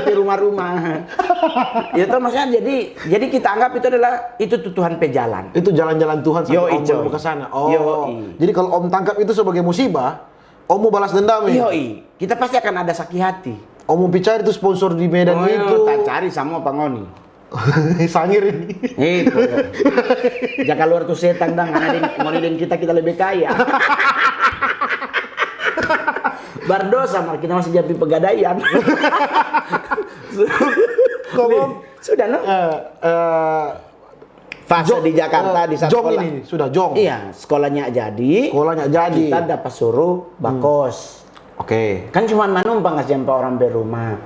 di rumah-rumah. Ya toh, maksudnya jadi, jadi kita anggap itu adalah, itu tuh Tuhan pe jalan. Itu jalan-jalan Tuhan sampai Om bawa ke sana. Oh. Jadi kalau Om tangkap itu sebagai musibah, Om mau balas dendam ya? Yoi, kita pasti akan ada sakit hati. Om mau pi cari tuh sponsor di Medan itu. Oh, tak cari sama apa ngoni? Sangir ini. Itu. Jaka luar tuh setan dang, ngana deng, ngoni deng kita, kita lebih kaya. Berdosa, mar kita masih jadi pegadaian. Sudah, no? Eh, eh, fase di Jakarta, di saat jong sekolah ini, sudah jong. Iya, sekolahnya jadi. Sekolahnya jadi. Kita dapat suruh bakos. Oke. Kan cuma manumpang kasihan pa orang pe rumah.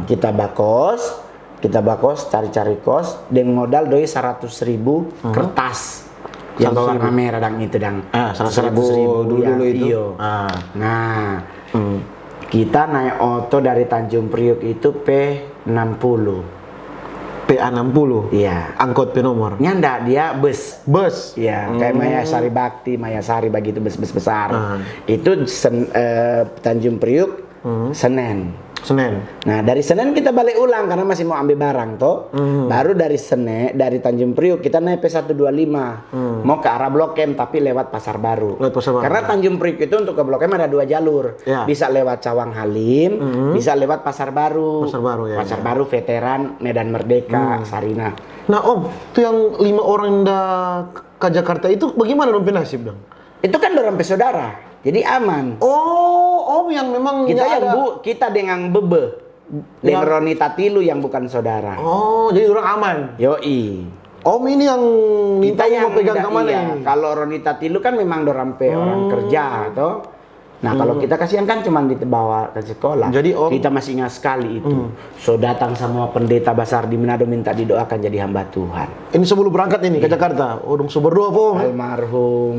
Kita bakos, kita bakos, cari-cari kos, deng modal doi seratus ribu kertas. Yang warna merah dang itu dang. Ah, seratus ribu dulu, dulu itu. Iyo. Ah. Nah, kita naik oto dari Tanjung Priuk itu pe enam puluh. P A enam puluh. Iya. Angkot pe nomor. Nyanda, dia bus. Bus. Ya, kayak Maya Sari Bakti, Maya Sari begitu, bus-bus besar. Ah. Itu sen, eh, Tanjung Priuk, Senen. Senen. Nah, dari Senen kita balik ulang karena masih mau ambil barang toh. Baru dari Senen, dari Tanjung Priuk kita naik P satu dua lima. Mau ke arah Blok M tapi lewat Pasar Baru. Lewat Pasar Baru. Karena Tanjung Priuk itu untuk ke Blok M ada dua jalur. Ya. Bisa lewat Cawang Halim, bisa lewat Pasar Baru. Pasar Baru, ya, Pasar ya. Baru, Veteran, Medan Merdeka, Sarinah. Nah, Om, tu yang lima orang yang da ka Jakarta itu bagaimana dong pe nasib dong? Itu kan dorang pe saudara, jadi aman. Oh, Om yang memang Kita nggak yang ada. Bu, kita dengan Bebe. Deng Yang- Ronita Tilu yang bukan saudara. Oh, jadi orang aman. Yoi. Om ini yang Kita Nita yang mau pegang nda- ke mana iya, ini? Kalau Ronita Tilu kan memang dorang pe orang kerja toh. Nah, kalau kita kasihan kan cuma dibawa ke sekolah. Jadi, Om- Kita masih ingat sekali itu. So datang semua pendeta besar di Manado minta didoakan jadi hamba Tuhan. Ini sebelum berangkat ini ke Jakarta. Oh, dong so berdoa apa, Om? Almarhum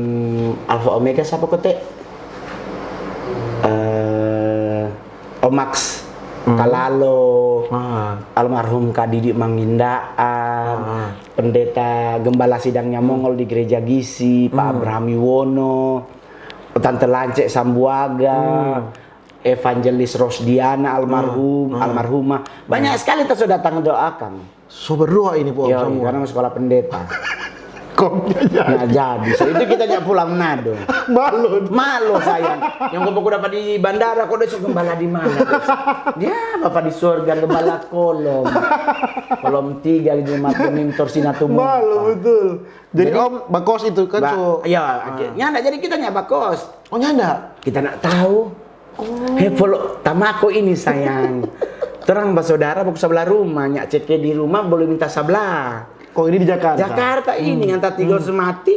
Alfa Omega siapa kote? Eh, Omax Kalalo, Ah. almarhum Kadidi Mangindaan, Pendeta Gembala Sidangnya Mongol di Gereja Gisi, Pak Abraham Yuwono, Tante Lance Sambuaga, Evangelis Rosdiana almarhum, almarhumah. Banyak sekali kita sudah datang doakan. So berdoa ini, Om, Yo, semua. Karena mau sekolah pendeta. Kong ya. Nah, jadi so itu kita nyak pulang Manado. Malu. Malu sayang. Yang kau dapa di bandara, kau desa gembala di mana? Dia bapa di surga, gembala Kolom. Kolom tiga di Jemaat Kuning Torsina Tumumpa. Malu, betul. Jadi, Jadi- Om bakos itu kan Ba- so. Ya, akhirnya ndak jadi kita nyak bakos. Oh, nyanda. Kita ndak tahu. He, polo tamako ini sayang. Terang basaudara baku sebelah rumah, nyak cek di rumah boleh minta sebelah. Kok ini di Jakarta? Jakarta ini yang tatigo semati.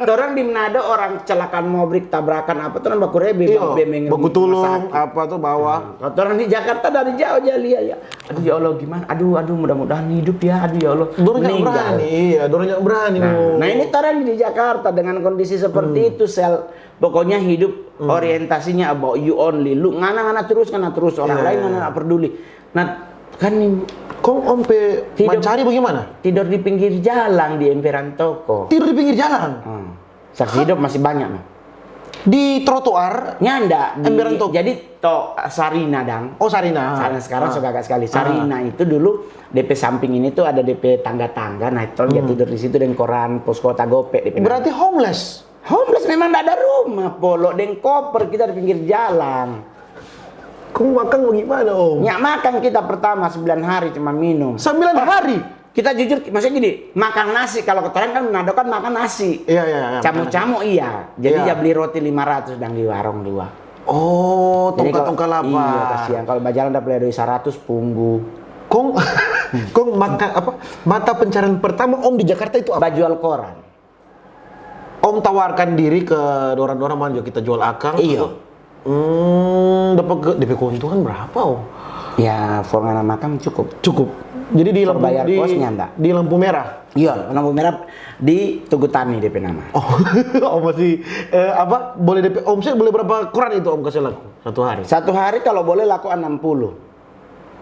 Torang di Manado orang kecelakaan mobrik, tabrakan apa, torang baku rebe, Iyo, bemeng baku rumah tulung sakit. Apa tuh bawa? Kalau torang di Jakarta dari jauh aja lihat ya. Aduh ya Allah gimana? Aduh aduh mudah-mudahan hidup ya. Aduh ya Allah. Dorang nggak Meninggal. Berani, iya, dorang nggak berani. Nah, Mo. Nah ini torang di Jakarta dengan kondisi seperti itu, Sel. Pokoknya hidup orientasinya about you only. Lu ngana-ngana terus, ngana terus. Orang Iya, lain iya. Ngana nggak peduli. Nah, kan ini Kong Om pe Hidup- mancari bagaimana? Tidur di pinggir jalan di emperan toko. Tidur di pinggir jalan. Hmm. Saksi hidup masih banyak, no. Di trotoar. Nyanda di, Emperan toko. Jadi to Sarina dang. Oh, Sarina. Sarina sekarang Ah. suka agak sekali. Sarina itu dulu D P samping ini tuh ada D P tangga-tangga, nah itu dia tidur di situ dengan koran Pos Kota Gope. D P Berarti homeless. Homeless memang ndak ada rumah, polo deng koper kita di pinggir jalan. Kong makan bagaimana, Om? Nyak makan kita pertama sembilan hari cuma minum. Sembilan hari. Kita jujur, maksudnya gini, makan nasi kalau keterangan kan Manado kan makan nasi. Iya, iya, iya, Camu-camu iya. Jadi Iya. dia beli roti lima ratus dan di warung dua. Oh, Jadi kalau- tongkat-tongkat lapa. Iya, kasihan. Kalau bajalan dapat duit seratus punggu. Kong, kong makan apa? Mata pencarian pertama Om di Jakarta itu apa? Bajual koran. Om tawarkan diri ke dorang-dorang mana juga kita jual akang. Iya. Atau- Hmm, dapat ke D P keuntungan berapa, Om? Ya, for ngana makan cukup. Cukup. Jadi di For lampu bayar di, kosnya ndak? Di lampu merah. Iya, lampu merah di Tugu Tani D P nama. Oh, Om masih eh, apa? Boleh D P Om saya boleh berapa koran itu Om kasih laku satu hari? Satu hari kalau boleh laku enam puluh.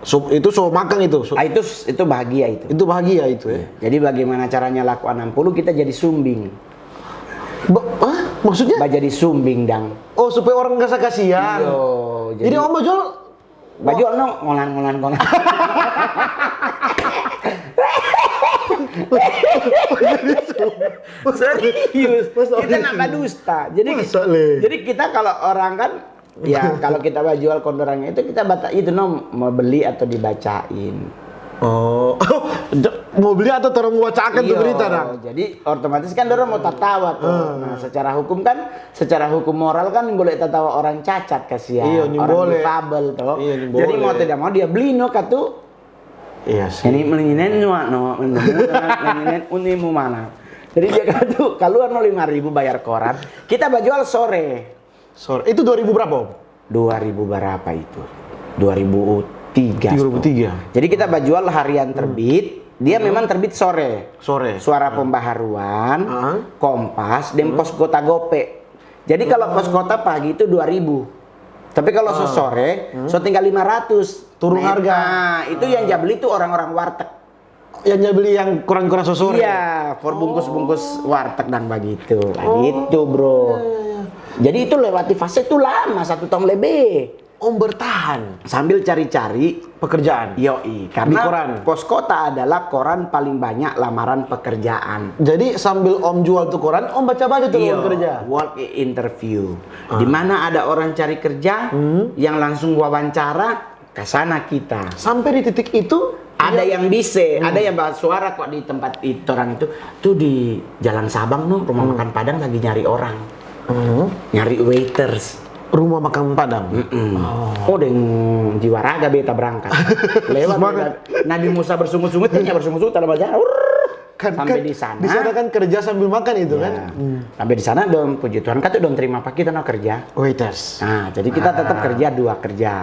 So, itu so makan itu. So, Ah, itu itu bahagia itu. Itu bahagia itu ya. Jadi bagaimana caranya laku enam puluh kita jadi sumbing. Ba- hah? Maksudnya? Ba jadi sumbing dang. Oh, supaya orang nggak kasihan. Iyo, Jadi, jadi- Om jual Baju ono ngolan ngolan ngolan. Serius, Masa kita serius? nggak dusta. Jadi, Masa, Le? jadi kita kalau orang kan, ya kalau kita bajual kondorangnya itu kita bata itu no mau beli atau dibacain. Oh, mau beli atau orang mau bacakan tuh Iyo, berita dah? Jadi otomatis kan orang mau tatawa tuh. Nah, secara hukum kan, secara hukum moral kan boleh tatawa orang cacat kasihan, Iyo, ni orang boleh. Difabel tuh. Iyo, ni Jadi boleh. Mau tidak mau dia beli no katu. Iya sih. Ini melinginen nyua no, melinginen uni mu mana. Jadi dia katu keluar no lima ribu bayar koran, kita bajual sore. Sore. Itu dua ribu berapa, Om? Dua ribu berapa itu? Dua ribu tiga. Dua ribu tiga. Jadi kita bajual harian terbit, dia memang terbit sore. Sore. Suara Pembaharuan, Heeh. Kompas, dan Pos Kota Gope. Jadi kalau Pos Kota pagi itu dua ribu. Tapi kalau sore, so tinggal lima ratus. Turun harga. Nah, itu yang dia beli tuh orang-orang warteg. Yang dia beli yang koran-koran sosore. Iya, for bungkus-bungkus warteg dan begitu. Begitu, bro. Jadi itu lewati fase itu lama, satu tahun lebih. Om bertahan Sambil cari-cari, pekerjaan. Yoi, Di karena koran. Pos Kota adalah koran paling banyak lamaran pekerjaan. Jadi sambil Om jual tuh koran, Om baca-baca tuh Iya, lowongan kerja. Walk in interview. Di mana ada orang cari kerja, yang langsung wawancara, ke sana kita. Sampai di titik itu, Ada yang bisa, ada yang bawa suara kok di tempat itu orang itu. Tuh di Jalan Sabang no, rumah makan Padang lagi nyari orang. Nyari waiters. Rumah makan Padang. Mm. Oh, deng jiwa raga beta berangkat. Lewat Nabi, Nabi Musa bersungut-sungut, dia bersungut-sungut dalam ajaran. Urr, Kan, sampai kan di sana. Di sana kan kerja sambil makan itu kan. Ya. Sampai di sana dong, puji Tuhan, kata dong terima pa kita no kerja. Waiters. Nah, jadi kita tetap kerja dua kerja.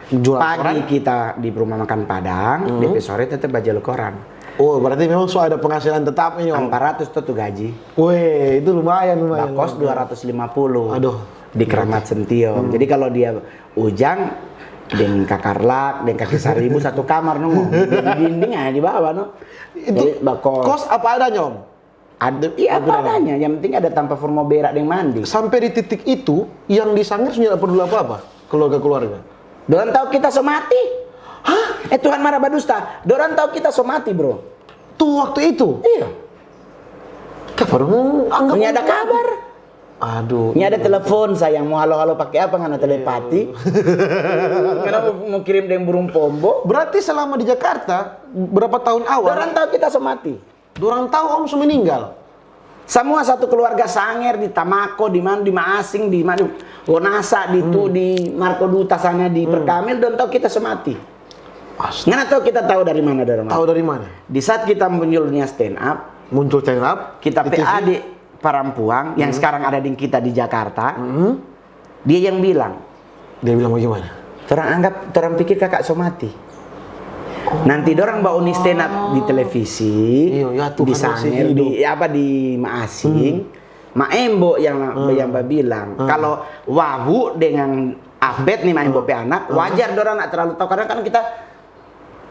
Jual Pagi koran. Kita di rumah makan Padang, D P sore tetap bajual koran. Oh, berarti memang so ada penghasilan tetap ini, Om. Empat ratus tuh, tuh gaji. Weh, itu lumayan, lumayan. Bakos dua ratus lima puluh. Aduh. Di Keramat Sentiong. Jadi kalau dia Ujang, deng Kakarlak, deng Kaki Saribu satu kamar no. Di dinding aja di bawah no. Itu Jadi bakos. Kos apa adanya, Om? Ada, iya, apa adanya. Yang penting ada tampa for mau berak deng mandi. Sampai di titik itu, yang di sanggar sudah tidak peduli apa-apa, keluarga-keluarga. Dorang tahu kita so mati. Hah? Eh, Tuhan marah badusta. Dorang tahu kita so mati, bro. Tuh waktu itu. Iya. Kenapa dong? Anggap Ini ada kabar. Aduh. Ini ada telepon, sayang. Mau halo-halo pakai apa, ngana telepati? Ngana mau, mau kirim deng burung pombo? Berarti selama di Jakarta, berapa tahun awal? Dorang tahu kita so mati. Dorang tahu Om so meninggal. Semua satu keluarga Sanger, di Tamako, di mana, di Maasing, di mana, Wonasa, di tu, di Marko Duta sana, di Perkamil, dong tahu kita so mati. Ngana tahu kita tahu dari mana, dorang? Tahu dari mana? Di saat kita muncul dunia stand up, Muncul stand up. Kita di T V. P A di parampuang yang sekarang ada di kita di Jakarta, dia yang bilang, Dia bilang bagaimana? "Torang anggap, torang pikir kakak so mati. Nanti dorang bauni stand up di televisi, Iyo, ya, Tuhan di masih Sanger, hidup. Di apa, di Maasing." Ma Embo yang yang babilang, kalau Wahu dengan Abed nih, Ma Embo pe anak, wajar dorang nak terlalu tahu karena kan kita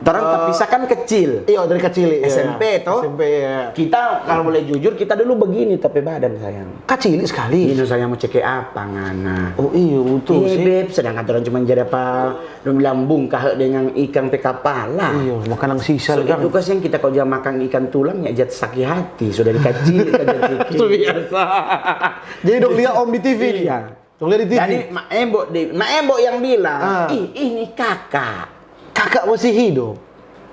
dorang terpisah kan kecil. Iyo, dari kecil, iya. S M P toh. S M P, iya. Kita kalau boleh jujur, kita dulu begini tapi badan, sayang. Kacili sekali. Ini sayang mau cek apa, ngana? Oh iyo, betul Iya, sih. Beb, sedangkan orang cuma jadi apa? Dong bilang bungkah dengan ikan pe kapala. Iyo, makanan sisa So, kan. Itu kasihan kita kalau jangan makan ikan tulang ya jat sakit hati. Sudah dikacili, kita jat Itu biasa. Jadi dong lihat Om di T V nih. Iya. Dong lihat di T V. Jadi Ma Embo, di, Ma Embo yang bilang, Ah. "Ih, ini kakak." Kakak masih hidup.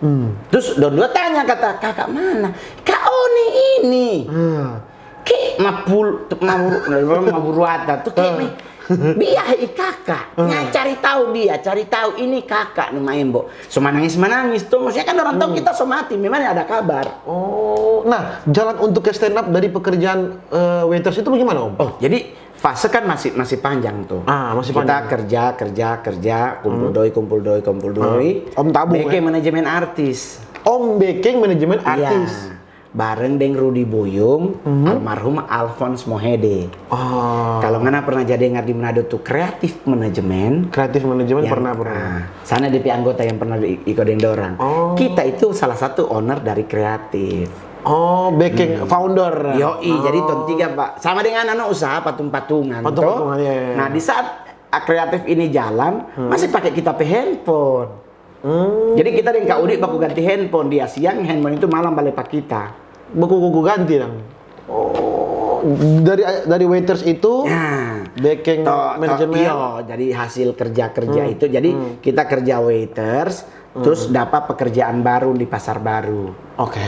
Hmm. Terus dong dua tanya kata, "Kakak mana?" "Kak Oni ini." Ah. Ke mapul, maburu, maburu ata tuh ke me. Biar i kakak, nya cari tahu dia, cari tahu ini kakak nih Ma Embo. So manangis manangis tuh, maksudnya kan orang tahu kita so mati, memang ada kabar. Oh, nah, jalan untuk ke stand up dari pekerjaan eh, waiters itu bagaimana, Om? Oh, jadi fase kan masih masih panjang tuh. Ah, masih Kita panjang. Kerja kerja kerja, kumpul doi, kumpul doi, kumpul doi. Om tabung, Beke ya? Manajemen artis. Om Bekeng Manajemen Iya. Artis. Bareng deng Rudi Buyung, almarhum Alphonse Mohede. Oh. Kalau ngana pernah jadi dengar di Manado tuh kreatif manajemen. Kreatif manajemen Ya, pernah pernah. Ah, sana D P anggota yang pernah di- ikut deng dorang. Oh. Kita itu salah satu owner dari kreatif. Oh, Bekeng founder. Yoi, jadi tong tiga, Pak. Sama dengan anu usaha patung-patungan. Patung-patungan, Toh? Iya, iya. Nah, di saat ah, kreatif ini jalan, masih pakai kita pe handphone. Hmm. Jadi kita deng Kak Udi baku ganti handphone, dia siang handphone itu malam bale pa kita. Baku-baku ganti dong. Oh, dari dari waiters itu Nah, Bekeng to- to- manajemen. Iyo, jadi hasil kerja-kerja itu. Jadi kita kerja waiters, terus dapat pekerjaan baru di Pasar Baru. Oke.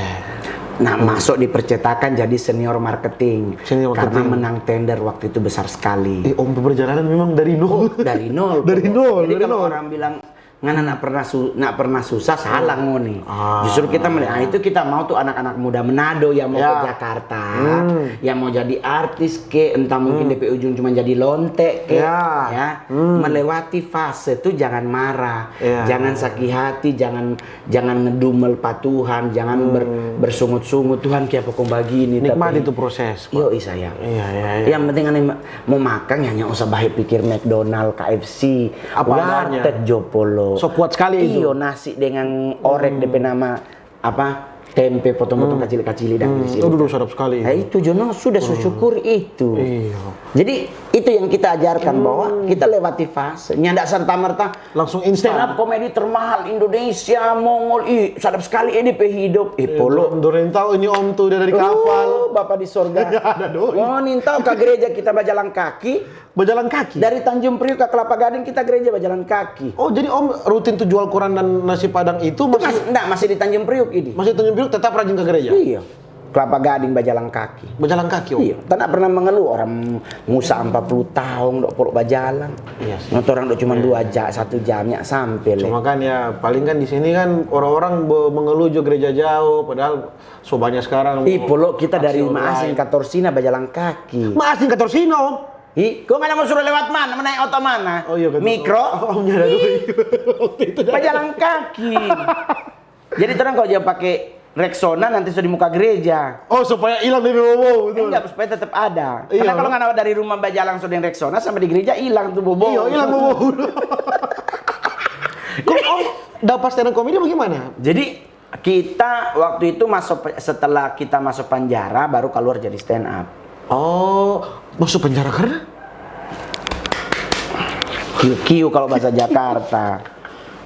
Nah, masuk di percetakan jadi senior marketing. Senior Karena marketing. Menang tender waktu itu besar sekali. Eh, Om, perjalanan memang dari nol. Dari nol. Dari Bro. nol, Jadi dari kalau nol. Orang bilang ngana nak pernah su- nak pernah susah, salah ngoni. Ah. Justru kita melihat, ah, itu kita mau tuh anak-anak muda Manado yang mau Ya. ke Jakarta, yang mau jadi artis ke, entah mungkin D P ujung cuma jadi lonte ke, Ya. ya. Melewati fase tuh jangan marah, Ya. Jangan sakit hati, jangan jangan ngedumel pa Tuhan, jangan ber- bersungut-sungut, "Tuhan, kiapa kong bagini?" Nikmati Tapi- tuh proses, Pak. Yo, sayang. Iya, iya, iya. Yang penting ane mau makan, ya, nggak usah baik pikir McDonald, K F C, Apa adanya. Warteg Jopolo. So kuat sekali itu. Iyo, nasi dengan orek, D P nama apa? tempe potong-potong kacili-kacili dan Hmm, isi. aduh, aduh, sadap sekali. Nah, itu jo no sudah so syukur itu. Iya. Jadi itu yang kita ajarkan bahwa kita lewati fase. Nyanda serta merta Langsung instan. Stand up comedy termahal Indonesia, Mongol. Ih, sadap sekali ini pe hidup. Ih, polo. Dorang tahu ini om tuh udah dari kapal. Oh, Bapa di sorga. Ada doi. Oh, nintau ka gereja kita bajalan kaki. Berjalan kaki. Dari Tanjung Priuk ke Kelapa Gading kita gereja bajalan kaki. Oh, jadi om rutin tuh jual koran dan nasi padang itu masih Mas, enggak, masih di Tanjung Priuk ini. Masih Tanjung Priuk tetap rajin ke gereja. Iya. Kelapa Gading bajalan kaki. Berjalan kaki om. Iya, tak pernah mengeluh orang Musa empat puluh tahun dok polok bajalan. Iya sih. Nonton orang dok cuma dua jam, satu jamnya sampai le. Cuma kan ya paling kan di sini kan orang-orang be- mengeluh jo gereja jauh, padahal so banyak sekarang. Ih, polok kita aksi dari online. Maasing Katorsina bajalan kaki. Maasing Katorsina om. Ih, kau nggak mau suruh lewat mana? Mau naik oto mana? Oh iya kan. Mikro. Om nyadar doi. Waktu itu. Bajalan kaki. Jadi orang kalau dia pakai Rexona nanti sudah di muka gereja. Oh, supaya hilang dari bau-bau itu. Enggak, supaya tetap ada. Iya. Karena kalau nggak dari rumah bajalan sudah Rexona sampai di gereja hilang tuh bobo. Iya, hilang bau-bau. Kok om dapat stand up comedy bagaimana? Jadi kita waktu itu masuk setelah kita masuk penjara baru keluar jadi stand up. Oh, masuk penjara karena? Kiu-kiu kalau bahasa Jakarta.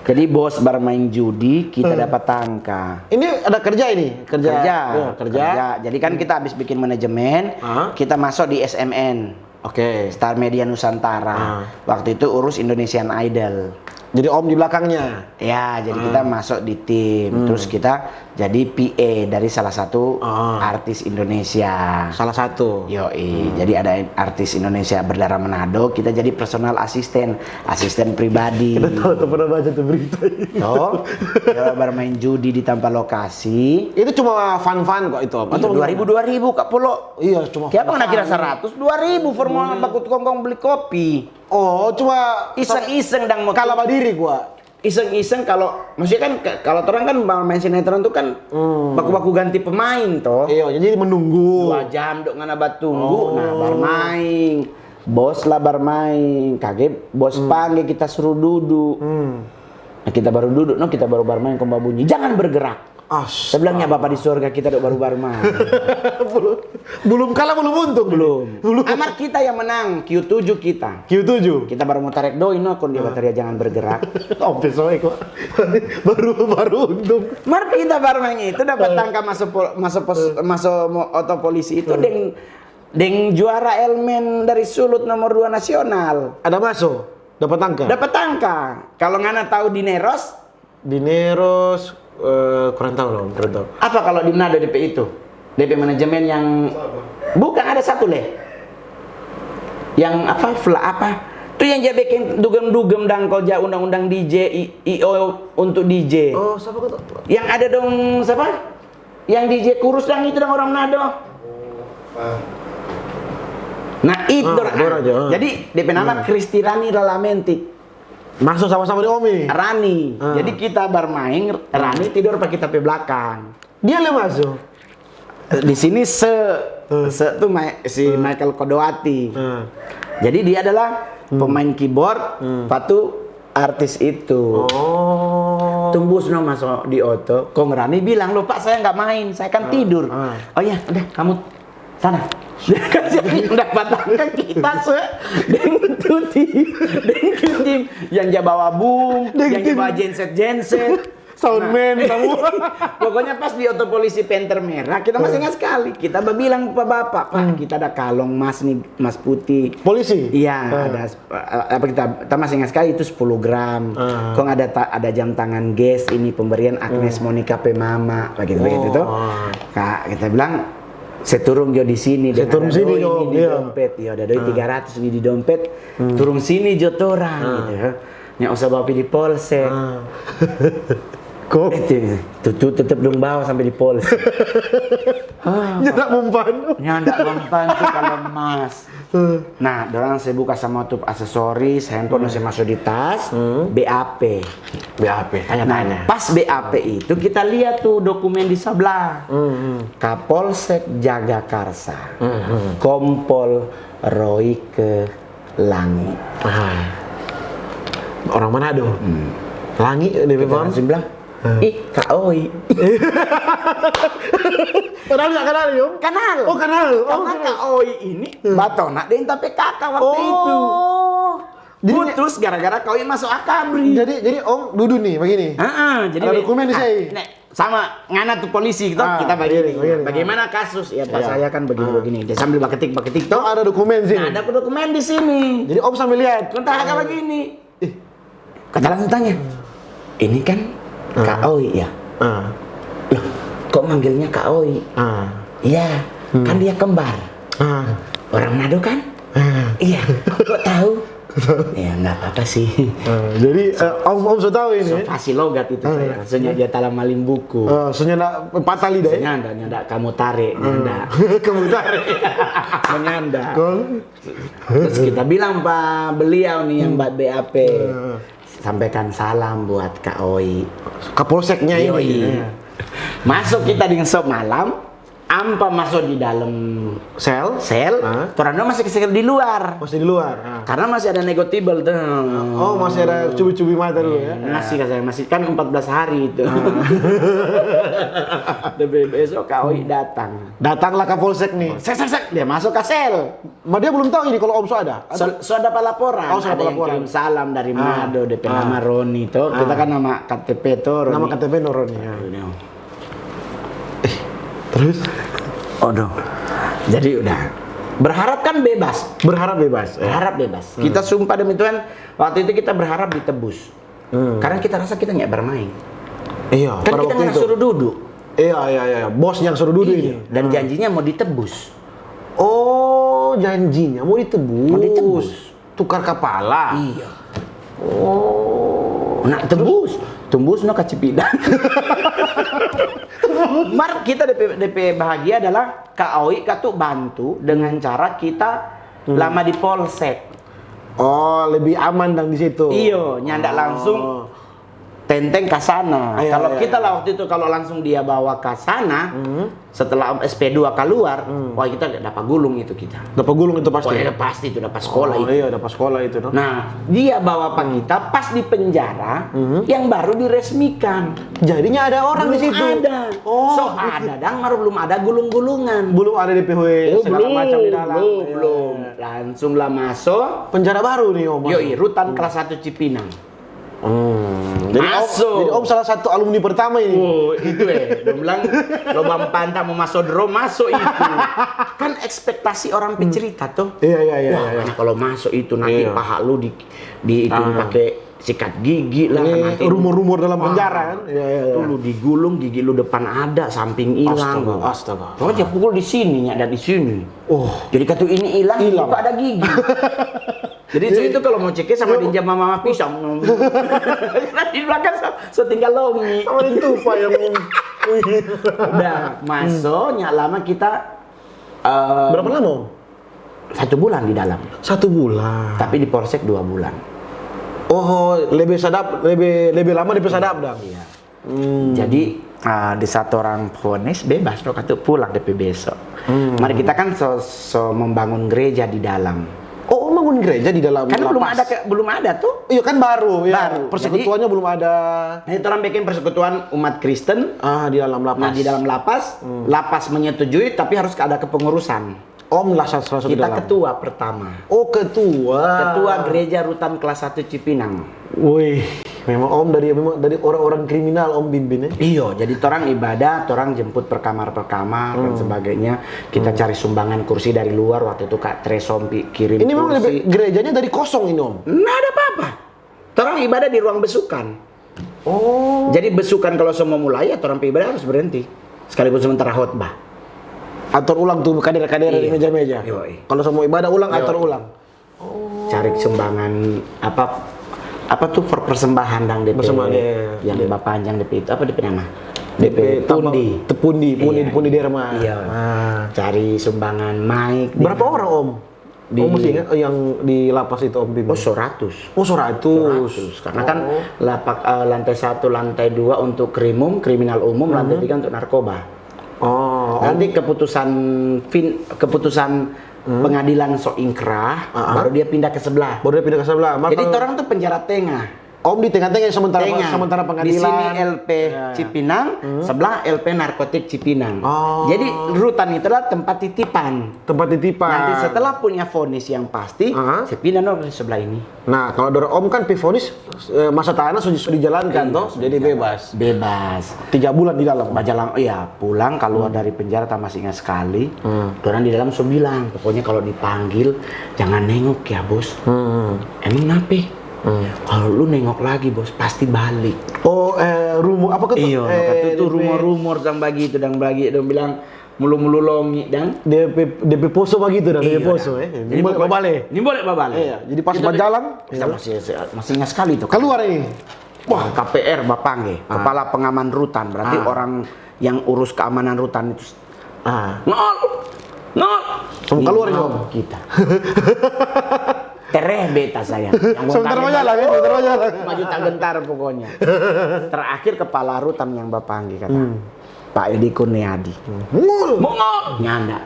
Jadi bos bermain judi, kita dapat tangka. Ini ada kerja ini, kerja. Kerja. Ya, kerja. Jadi kan kita habis bikin manajemen, Ah. kita masuk di S M N. Oke. Star Media Nusantara. Ah. Waktu itu urus Indonesian Idol. Jadi om di belakangnya. Ya, jadi kita masuk di tim. Terus kita jadi P A dari salah satu Ah. artis Indonesia. Salah satu. Yoi, jadi ada artis Indonesia berdarah Manado, kita jadi personal assistant, asisten pribadi. Kita tahu tuh pernah baca tuh berita itu. Toh, dia bermain judi di tanpa lokasi. Itu cuma fun-fun kok itu. Itu dua ribu dua ribu kak polo. Iya, cuma Siapa fun-fun. Nggak kira seratus, dua ribu formal bakut kongkong beli kopi. Oh, cuma Iseng-iseng dang mau kalah badiri gua. Iseng-iseng kalau maksudnya kan ke- kalau orang kan main sinetron tuh kan baku-baku ganti pemain toh. Iya, jadi menunggu. Dua jam dok ngana batunggu, nah barmain. Bos lah barmain, kage bos pangge kita suruh duduk. Hmm. Nah, kita baru duduk, no kita baru barmain kong babunyi, jangan bergerak. As. Saya bilangnya Bapak di sorga kita dok baru barmain. belum, belum kalah, belum untung. Belum. Belum. Amar kita yang menang, Q tujuh kita. Q tujuh. Kita baru mau tarik doi no, kong dia bataria jangan bergerak. Sampai sore kok. baru baru untung. Mar kita baru main itu dapat tangka masuk pol- masuk pos, masuk mo- oto polisi itu deng deng juara Elmen dari Sulut nomor dua nasional. Ada masuk, dapat tangka. Dapat tangka. Kalau ngana tahu di Neros, Di Neros, eh, kurang tahu dong, kurang tahu. Apa kalau di Manado D P itu? D P manajemen yang bukan ada satu leh. Yang apa? Fla apa? Tu yang dia bikin dugem-dugem dang kau ja undang-undang D J I- I O untuk D J. Oh, siapa kata? Yang ada dong siapa? Yang D J kurus dang itu dang orang Manado. Nah, itu Ah, orang. orang aja, ah. Jadi D P nama Kristi Rani Lalamentik. Masuk sama-sama di Omi. Rani. Ah. Jadi kita barmain, Rani tidur pa kita pe belakang. Dia le masuk. Di sini se se tu Ma- si Michael Kodoati. Ah. Jadi dia adalah pemain keyboard, patu artis itu. Oh. Tumbus no masuk di oto. Kong Rani bilang, "Lo Pak, saya nggak main, saya kan tidur." Ah. "Oh ya, udah kamu sana." Jadi dapat tangka kita se deng tuti, deng tuti yang dia bawa boom, yang dia bawa genset genset. Soundman semua. Pokoknya pas di oto polisi Panther Merah, kita masih ingat sekali. Kita bilang pa bapak, "Pak, kita ada kalong mas nih, mas putih." Polisi? Iya, Ah. ada sp- apa kita, kita masih ingat sekali itu sepuluh gram. Ah. Kong ada ta- ada jam tangan ges ini pemberian Agnes Monica pe mama, begitu begitu tuh. Ah. Kak, kita bilang, "Saya turun jo di sini, Saya deng turun ada sini doi jo, ini di iya. Dompet, ya ada doi tiga ratus ini di dompet. Turun sini jo torang," gitu ya. Nggak usah bawa pi di polsek. Ah. Kok? Eh, tu, tu, tu tetep dong bawa sampai di polsek. Nyetak mempan. Nyanda mempan tu kalau mas. Nah, dorang se buka sama tu aksesoris, handphone se masuk di tas, B A P. B A P, tanya-tanya. Pas B A P itu kita lihat tuh dokumen di sebelah. Kapolsek Jagakarsa, Kompol Royke Langi. Ah. Orang Manado. Langi, dia Kita paham? langsung bilang, Ih, Kak Oi. Padahal nggak kenal, Om? Kenal. Oh, kenal. Oh, karena kenal. Kak Oi ini batona deng ta pe kaka waktu itu. Oh. Jadi putus gara-gara Kak Oi masuk Akabri. Jadi, jadi Om dudu nih, begini. Heeh, jadi ada dokumen di sini. Nek sama ngana tu polisi gitu, kita begini. Bagaimana kasus? Ya, pas saya kan begini-begini. Dia sambil baketik-baketik tuh. Oh, ada dokumen sini. Nah, ada dokumen di sini. Jadi Om sambil lihat. Kontak begini. Ih. Kata langsung tanya, "Ini kan Kak Oi, ya?" Ah. "Loh, kok manggilnya Kak Oi?" Ah. "Iya, kan dia kembar." Ah. "Orang Manado kan?" Ah. "Iya, kok tahu?" "Ya, nggak apa-apa sih." Ah, jadi, eh, Om, Om so tahu ini, so ya? Fasih logat itu saya. Soalnya dia talang maling buku. Ah, soalnya ndak patah lidah, ya? Soalnya ndak, ndak kamu tarik, ndak. Kamu tarik. Menyanda. Terus kita bilang pa beliau nih yang buat B A P, sampaikan salam buat Kak Oi. Kapolseknya ini. Yoi. Masuk kita deng sop malam, ampa masuk di dalam sel, sel, torang dua masih kesel di luar. Masih di luar. Karena masih ada negotibel tuh. Oh, masih ada cubi-cubi mata dulu ya. Masih, masih kan empat belas hari itu. Tapi besok Kak Oi datang. Datanglah Kapolsek nih. Sek, sek, sek, dia masuk ka sel. Ma dia belum tahu ini kalau Om so ada? So, so ada pa laporan. Oh, so ada pa laporan. Ada yang kirim salam dari Manado, depe nama Roni to. Kita kan nama K T P to, Roni. Nama K T P no Roni, ya. Terus? Aduh. Jadi udah. Berharap kan bebas. Berharap bebas, ya. Berharap bebas. Kita sumpah demi Tuhan, waktu itu kita berharap ditebus. Karena kita rasa kita nggak bermain. Iya, kan kita nggak suruh duduk. Iya, iya, iya. Bos yang suruh duduk ini. Dan janjinya mau ditebus. Oh, janjinya mau ditebus. Mau ditebus. Tukar kapala. Iya. Oh. Nak tebus, tembus no ka Cipinang. Mar kita depe, depe bahagia adalah Kak Oi katu bantu dengan cara kita lama di polsek. Oh, lebih aman dang di situ. Iyo, nyanda langsung tenteng ka sana. Kalau kita lah waktu itu, kalau langsung dia bawa ka sana, setelah S P dua kaluar, wah, kita dapa gulung itu kita. Dapa gulung itu pasti. Wah, ya pasti itu dapa sekolah itu. Iya, dapa sekolah itu, no. Nah, dia bawa pa kita pas di penjara yang baru diresmikan. Jadinya ada orang di situ. Belum ada. Oh. So ada dang, mar belum ada gulung-gulungan. Belum ada D P W segala macam di dalam. Belum, belum. Langsung lah maso. Penjara baru nih, Om. Yoi, rutan kelas satu Cipinang. Hmm, jadi Om, jadi Om salah satu alumni pertama ini. Oh, itu eh. Dong bilang lobang panta mo maso dro, maso itu. Kan ekspektasi orang pe cerita tuh. Iya, iya, iya. Wah, iya. Kalau maso itu nanti paha lu di, di itu pake sikat gigi lah. Ini nanti rumor-rumor dalam penjara kan? Iya, iya, iya. Tuh lu digulung, gigi lu depan ada, samping hilang. Astaga, astaga. Pokoknya dia pukul di sini, ada di sini. Oh. Jadi katu ini hilang, kok ada gigi. Jadi itu, itu kalau mau cek sama dinja mama pisang. Karena di belakang so, so tinggal longi. Sama itu Pak yang mau. Udah, maso, nyak lama kita, eh, berapa lama? Satu bulan di dalam. Satu bulan. Tapi di polsek dua bulan. Oh, lebih sadap, lebih, lebih lama lebih sadap dang. Iya. Hmm. Jadi, ah, di saat orang vonis bebas, no, katu pulang depe beso. Hmm. Mari kita kan so, so membangun gereja di dalam. Oh, membangun gereja di dalam lapas? Karena belum ada ke, belum ada tuh. Iya, kan baru, ya. Baru. Persekutuannya belum ada. Jadi, orang bikin persekutuan umat Kristen. Ah, di dalam lapas. Nah, di dalam lapas, lapas menyetujui, tapi harus ada kepengurusan. Om lah salah satu. Kita dalam ketua pertama. Oh, ketua. Ketua gereja rutan kelas satu Cipinang. Wih, memang Om dari, memang dari orang-orang kriminal Om bimbing, eh? Iyo, jadi torang ibadah, torang jemput per kamar-per kamar dan sebagainya. Kita cari sumbangan kursi dari luar, waktu itu Kak Tre Sompi kirim kursi. Ini memang lebih, gerejanya dari kosong ini, Om? Nggak ada apa-apa. Torang ibadah di ruang besukan. Oh. Jadi besukan kalau semua mulai, ya torang pe ibadah harus berhenti. Sekalipun sementara khotbah. Ator ulang tuh kader-kader di meja-meja. Yoi. Kalau semua ibadah ulang, ator ulang. Oh. Cari sumbangan apa, apa tuh per-, persembahan dang depe, yang bapanjang depe itu, apa depe nama? Depe pundi. Tepundi, pundi, pundi derma. Iya. Ah. Cari sumbangan mic. Berapa orang, Om? Di, oh, masih ingat, eh, yang di lapas itu, Om Bim? Oh, seratus. Oh, seratus. Seratus. Karena kan lapak, eh, lantai satu, lantai dua untuk krimum, kriminal umum, lantai tiga untuk narkoba. Oh, nanti keputusan fin-, keputusan pengadilan so ingkrah, baru dia pindah ke sebelah. Baru dia pindah ke sebelah. Jadi, torang tuh penjara tengah. Om di tengah-tengah sementara Tengah. sementara Di sini pengadilan. L P Cipinang, sebelah L P Narkotik Cipinang. Oh. Jadi rutan itu adalah tempat titipan. Tempat titipan. Nanti setelah punya vonis yang pasti, Aha. saya pindah no ke sebelah ini. Nah, kalau dari Om kan pi vonis eh, masa tahanan sudah, sudah dijalankan toh, jadi bebas. Bebas. Tiga bulan di dalam. Bajalang, iya, pulang keluar dari penjara, tak masih ingat sekali. Orang di dalam so bilang, pokoknya kalau dipanggil jangan nengok ya bos. Hmm. Emang nape? Kalau lu nengok lagi bos, pasti balik. Oh, eh, rumor apa ke Iyo, eh, itu tuh D P, rumor-rumor dang bagi itu dang bagi dong bilang mulu-mulu longi dang. D P, D P poso begitu dah, D P Iya, poso dang. eh. Jadi Ini boleh pokoknya- balik. Ini boleh babale. Iya, jadi pas Kita bajalang, kita masih masih ingat sekali tuh. Keluar ini. Wah, K P R bapangge, kepala pengaman rutan, berarti orang yang urus keamanan rutan itu. Ah. Nol, nol. Sama keluar, Nol Nyom. Kita. Tereh beta saya. Yang gua Sebentar tanya, aja lah, ya, sebentar aja lah. Maju tak gentar pokoknya. Terakhir kepala rutan yang bapangge kata Pak Edi Kurniadi. Ngul. Bongol, nyanda.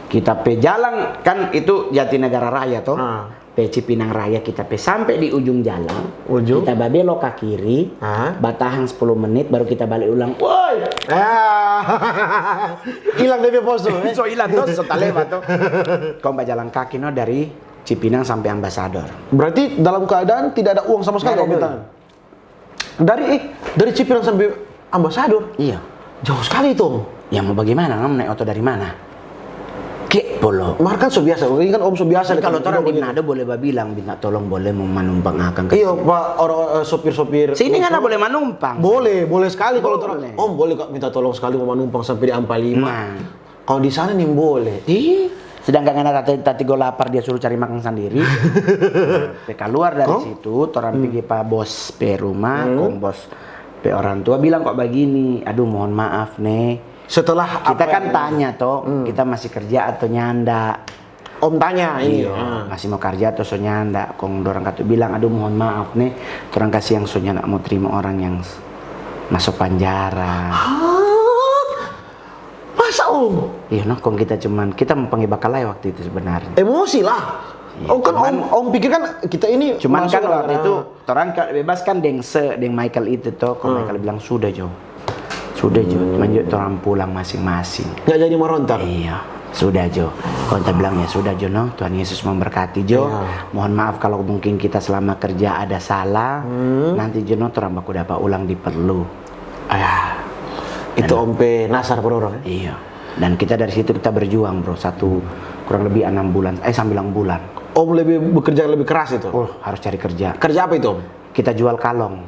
Kita pe jalan kan itu Jatinegara Raya toh. Ah. Pe Cipinang Raya kita pe sampe di ujung jalan. Ujung. Kita babelok ka kiri. Ah. Batahang sepuluh menit baru kita balik ulang. Woi, Ah. Hilang D P poso eh. So ilang tuh, so talewat tuh. Kong bajalang kaki no dari Cipinang sampai Ambasador. Berarti dalam keadaan tidak ada uang sama sekali Nggak ada Om di duit. Tangan. Dari eh dari Cipinang sampai Ambasador. Iya. Jauh sekali itu. Om. Ya mau bagaimana? Ngam naik oto dari mana? Ke polo. Mar kan so biasa, ini kan Om so biasa. Kalau dekat orang di begitu. Manado boleh babilang minta tolong boleh mau manumpang akang ke Iyo, Pak, orang eh, sopir-sopir. Sini kan boleh manumpang. Boleh, boleh sekali kalau Boleh. orang. Om boleh kak minta tolong sekali mau manumpang sampai di Ampa lima. Nah. Kalau di sana nih boleh. Ih, sedangkan ngana tati, tati go lapar dia suruh cari makan sendiri. Nah, pe keluar dari situ, torang pigi pa bos pe rumah, kong bos pe orang tua bilang kok begini, aduh mohon maaf nih. Setelah Kita apa kan yang- tanya toh, kita masih kerja atau nyanda? Om tanya ini. Iya, Ah. masih mau kerja atau so nyanda? Kong dorang katu bilang, aduh mohon maaf nih, torang kasiang so nyanda mau terima orang yang s- masuk penjara. Hah? Masa Om? Iya, no, kong kita cuman kita mau panggil bakal lai waktu itu sebenarnya. Emosi lah. Oh kan Om, Om pikir kan kita ini Cuman masuk kan ke waktu dalam- itu orang ka- bebas kan deng se deng Michael itu toh, kong Michael bilang sudah jo, sudah jo, lanjut orang pulang masing-masing. Nggak jadi merontak. Iya, sudah jo. Kong kita bilang ya sudah jo no, Tuhan Yesus memberkati jo. Iya. Mohon maaf kalau mungkin kita selama kerja ada salah. Nanti jo no, torang baku dapa ulang di perlu. Ayah, itu Om pe nasar per orang. Ya? Iya. Dan kita dari situ kita berjuang bro, satu kurang lebih enam bulan, eh sembilan bulan. Om lebih bekerja lebih keras itu. Oh harus cari kerja. Kerja apa itu Om? Kita jual kalong.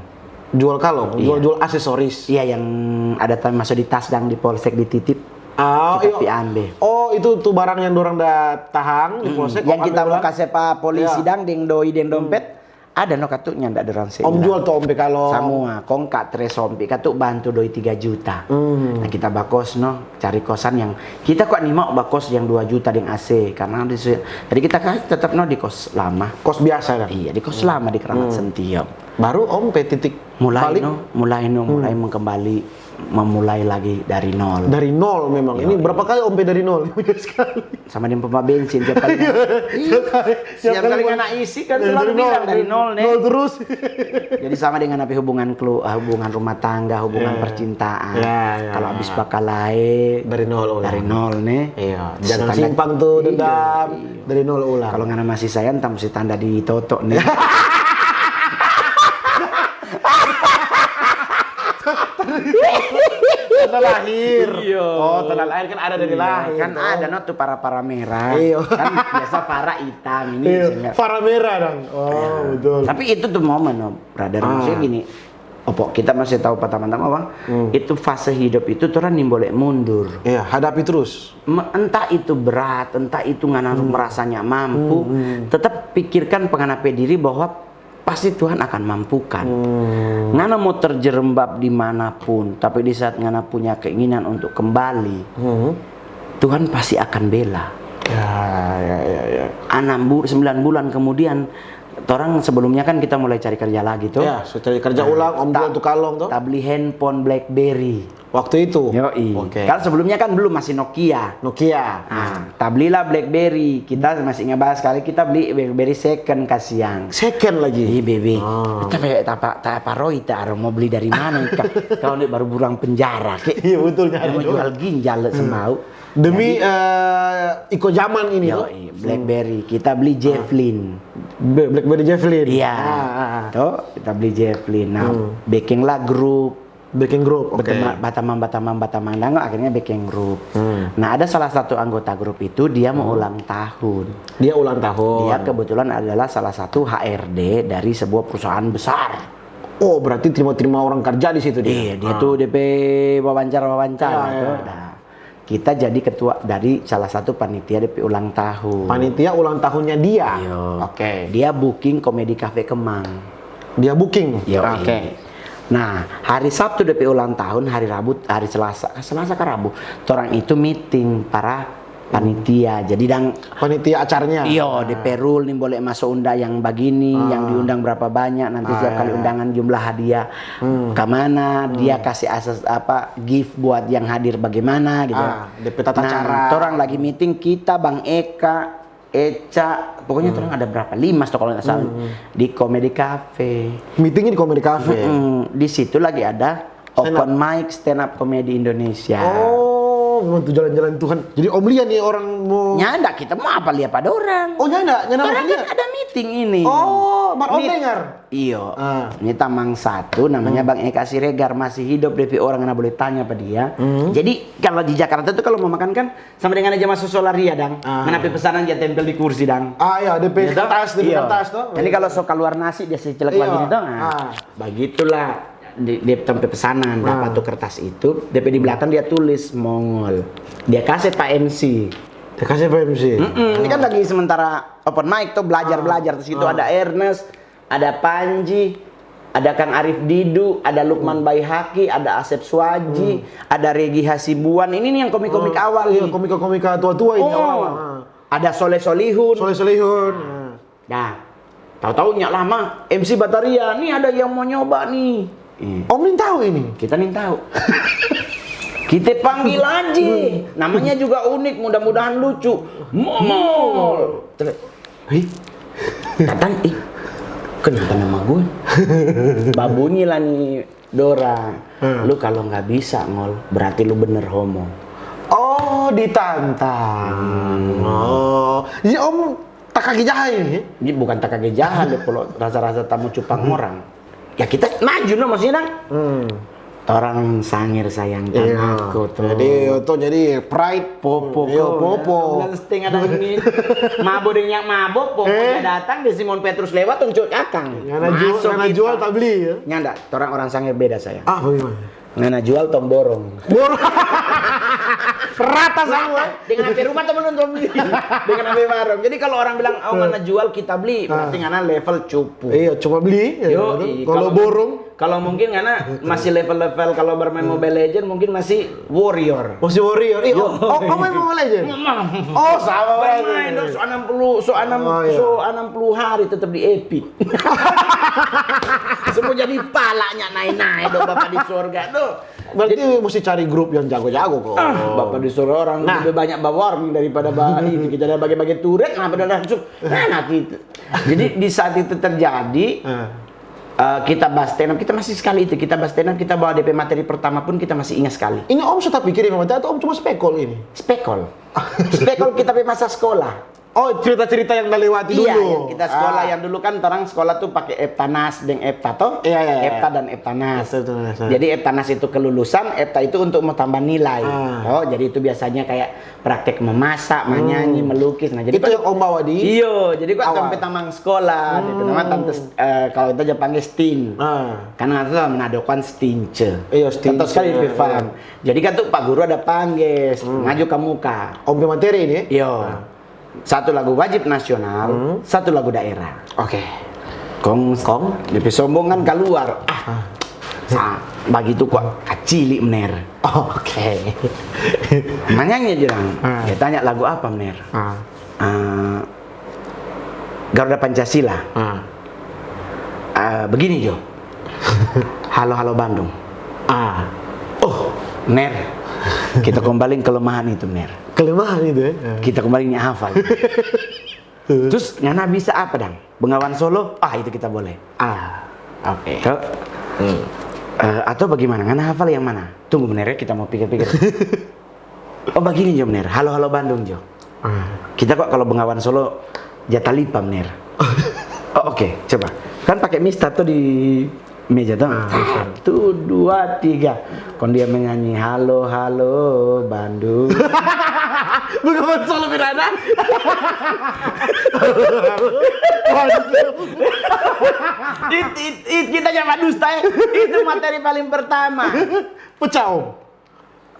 Jual kalong, jual jual aksesoris. Iya yang ada tam- masuk di tas dang di polsek dititip. Ah, kita iyo. Pi ambe. Oh itu tuh barang yang dorang da tahang di polsek. Yang Om kita ambe mau ulang. Kasih pa polisi Iya. Dang deng doi deng dompet. Ada no katu nyanda dorang se Om ilang. Jual tuh Om pe kalong. Samua, kong Kak Tre Sompi katu bantu doi tiga juta. Hmm. Nah kita bakos no, cari kosan yang kita kok ni mau bakos yang dua juta deng A C karena di se- jadi kita kan tetap no di kos lama. Kos biasa kan. Iya di kos lama di Keramat Sentiop. Baru Om pe titik Mulai balik no, mulai no, mulai mengkembali memulai lagi dari nol. Dari nol memang. Ini berapa kali Om pe dari nol? Banyak sekali. Sama dengan pompa bensin tiap kali. Tiap kali, Setiap kali ngana isi kan dari selalu nol, bilang dari nol nih. Nol terus. Jadi sama dengan apa hubungan kelu, ah, hubungan rumah tangga, hubungan percintaan. Ya, ya, Kalau ya. habis bakal lae Dari nol ulang. Dari nol nih. Iya, jangan Standar- simpang tuh Iya, dendam. Iya. Dari nol ulang. Kalau ngana masih sayang, tam mesti tanda di toto nih. Tanda lahir. Iya. Oh, tanda lahir kan ada dari lahir. Kan Tuh. Ada no tuh para-para merah. Iya. Kan biasa para hitam ini. Iya, Sehingga- Farah merah dong. Oh, betul. Tapi itu tuh momen, no, brother. Ah. Maksudnya gini, opo kita masih tahu pa tamang-tamang, bang. Itu fase hidup itu tuh orang boleh mundur. Iya, hadapi terus. Me- entah itu berat, entah itu ngana merasanya mampu, tetap pikirkan penganape diri bahwa pasti Tuhan akan mampukan. Ngana mau terjerembab dimanapun, tapi di saat ngana punya keinginan untuk kembali, Tuhan pasti akan bela. Ya, ya, ya, ya. Enam bu sembilan bulan kemudian, orang sebelumnya kan kita mulai cari kerja lagi tuh. Ya, so cari kerja ulang, Om jual tuh kalong tuh. Kita beli handphone BlackBerry. Waktu itu? Yoi. Oke. Kalau sebelumnya kan belum, masih Nokia. Nokia. Nah, kita belilah BlackBerry. Kita masih ingat banget sekali, kita beli BlackBerry second, kasiang. Second lagi. Iya, bebe. Ah. Kita pe tapa tapa roi, ta, mau beli dari mana? Ka- Kau ni baru burang penjara, ke? Iya, betul, nyari Mau dulu. Jual ginjal semau. Demi eh, iko zaman ini, Yo, tuh. iya, BlackBerry. Kita beli Javelin. Be- BlackBerry Javelin. Iya. Ah, ah, ah. Tuh, kita beli Javelin. Nah, bikinlah grup. Bikin grup, oke. Berteman, batamang, batamang, batamang, dango, akhirnya bikin grup. Nah, ada salah satu anggota grup itu, dia mau ulang tahun. Dia ulang tahun. Dia kebetulan adalah salah satu H R D dari sebuah perusahaan besar. Oh, berarti terima-terima orang kerja di situ dia. Iya, dia tuh D P wawancara-wawancara Iya, tuh. iya. Nah, kita jadi ketua dari salah satu panitia D P ulang tahun. Panitia ulang tahunnya dia. Iya. Oke. Dia booking Komedi Cafe Kemang. Dia booking. Yo, Oke. iya. Nah, hari Sabtu D P ulang tahun, hari Rabu, hari Selasa, Selasa ke Rabu, torang itu meeting para panitia. Jadi dang Panitia acaranya. Iyo, D P rule ni boleh maso undang yang bagini, yang diundang berapa banyak, nanti setiap kali undangan jumlah hadiah kamana, dia kasih asas apa gift buat yang hadir bagaimana gitu. Ah, D P tata Nah, cara. Torang lagi meeting, kita, Bang Eka, Eca, pokoknya torang ada berapa, lima sto kalau nggak salah, di Comedy Cafe. Meetingnya di Comedy Cafe. Hmm, di situ lagi ada open mic stand up comedy Indonesia. Oh, memang tuh jalan-jalan Tuhan. Jadi Om Lia nih orang mau. Nyanda, kita mau apa lia pada orang? Oh, nyanda, nyanda Orang maksudnya. Kan ada meeting ini. Oh, mar Om Meet- dengar. Iyo. Ah. Ini tamang satu namanya Bang Eka Siregar, masih hidup, D P orang na boleh tanya apa dia. Jadi kalau di Jakarta tuh kalau mau makan kan sama dengan aja masuk solaria dang. Ah. Mana pe pesanan dia tempel di kursi dang. Ah ya, D P Gitu? kertas, D P Iyo. kertas tuh. Jadi kalau so keluar nasi dia secelek Iyo. Begini tuh. Nah, Ah. Begitulah di, di tempe pesanan dapat tuh kertas itu, D P di belakang dia tulis Mongol. Dia kasih Pak M C. Dia kasih P M C. Mm-mm, ini kan lagi sementara open mic tuh belajar-belajar, terus itu ada Ernest, ada Panji, ada Kang Arif Didu, ada Lukman Baihaki, ada Asep Suaji, ada Regi Hasibuan. Ini nih yang komik-komik awal Iya, nih. komika-komika tua-tua ini Oh, awal-awal. Ah. Ada Soleh Solihun. Soleh Solihun. Ah. Nah, tahu-tahu nyak lama M C Bataria, nih ada yang mau nyoba nih. Eh, Om Nin tahu ini. Kita nih tahu. Kita panggil aja. Namanya juga unik, mudah-mudahan lucu. Mongol. Terus, ih, datang, ih, kenapa nama gue? Babunyi lah nih Dora. Lu kalau nggak bisa, Ngol, berarti lu bener homo. Oh, ditantang. Oh, iya Om, tak kaki jahat ini. Ini bukan takage jahat deh, kalau rasa-rasa tamu cupang orang. Ya kita maju no, maksudnya dang. Orang sangir sayang Iya. Anakku tuh. Jadi itu jadi pride. Popo Iya, kok, popo. Bulan setengah tahun ini. Mabo deng yang mabo, popo datang di Simon Petrus lewat untuk akang. Ngana jual, Masuk ngana kita. Jual tak beli ya. Nyanda, orang-orang sangir beda saya. Ah, bagaimana? Ngana jual tong borong. Bor. Rata semua. Dengan apa rumah temen untuk beli. Dengan apa warung. Jadi kalau orang bilang, oh ngana jual kita beli, berarti ngana level cupu. Iya, cuma beli. Yo, Gitu. iya, Kalau borong. Kalau mungkin ngana masih level-level kalau bermain Mobile Legend mungkin masih warrior. Masih warrior. Iya. Yo. Oh, oh, kamu main Mobile Legend? Memang. Oh, sama Bermain berarti. dong, so enam puluh, so enam, Oh, iya. so enam puluh hari tetap di epic. Semua jadi palanya naik-naik dong Bapak di sorga tuh. Berarti mesti cari grup yang jago-jago kok. Ah, Bapak di sorga orang lebih banyak bawa warming daripada ba ini, kita ada bagi-bagi turret, nah pada langsung nah, nah gitu. Jadi di saat itu terjadi, Ah. eh, kita bahas stand up, kita masih sekali itu, kita bahas stand up, kita bawa D P materi pertama pun kita masih ingat sekali. Ini Om sudah pikir yang atau Om cuma spekol ini? Spekol. Spekol kita pe masa sekolah. Oh, cerita-cerita yang udah lewati Iya, dulu. Yang kita sekolah Ah. Yang dulu kan orang sekolah tuh pakai Eptanas deng Epta toh. Iya, iya, iya. Epta dan Eptanas. Epta, Eptanas, ah. Jadi Eptanas itu kelulusan, Epta itu untuk mau tambah nilai. Ah. Oh, jadi itu biasanya kayak praktek memasak, menyanyi, melukis. Nah, jadi Itu yang Om bawa di Iyo, jadi gua awal. Sampai tamang sekolah, gitu. Nama tante eh, kalau kita aja panggil Stin. Ah. Karena itu Manado kan Stince. Iya, Stince. Tetap sekali lebih paham. Jadi kan tuh Pak Guru ada panggil, maju ke muka. Om pe materi ini? Yo. Satu lagu wajib nasional, satu lagu daerah. Oke. Kong, kong, dia pe sombong kan keluar. Ah, sa, bagitu kok kacili mener. Oke. Manyanyi bilang, Ah. Dia tanya lagu apa mener? Ah. Ah, Garuda Pancasila. Ah. Ah, begini jo. Halo halo Bandung. Ah. Oh, Ner, kita kembali kelemahan itu, Ner. Kelemahan itu ya. Kita kembali hafal. Terus ngana bisa apa dang? Bengawan Solo, ah itu kita boleh. Ah, oke. Tuh. Eh, atau bagaimana? Ngana hafal yang mana? Tunggu bener ya, kita mau pikir-pikir. Oh begini jo bener, halo halo Bandung jo. Kita kok kalau Bengawan Solo jatalipa bener. Oh, oke, coba. Kan pakai mistar tuh di meja tuh. Satu, dua, tiga. Kon dia menyanyi halo halo Bandung. Bengawan Solo Pirana. It, it, it, kita jangan dusta ya. Itu materi paling pertama. Pecah, Om.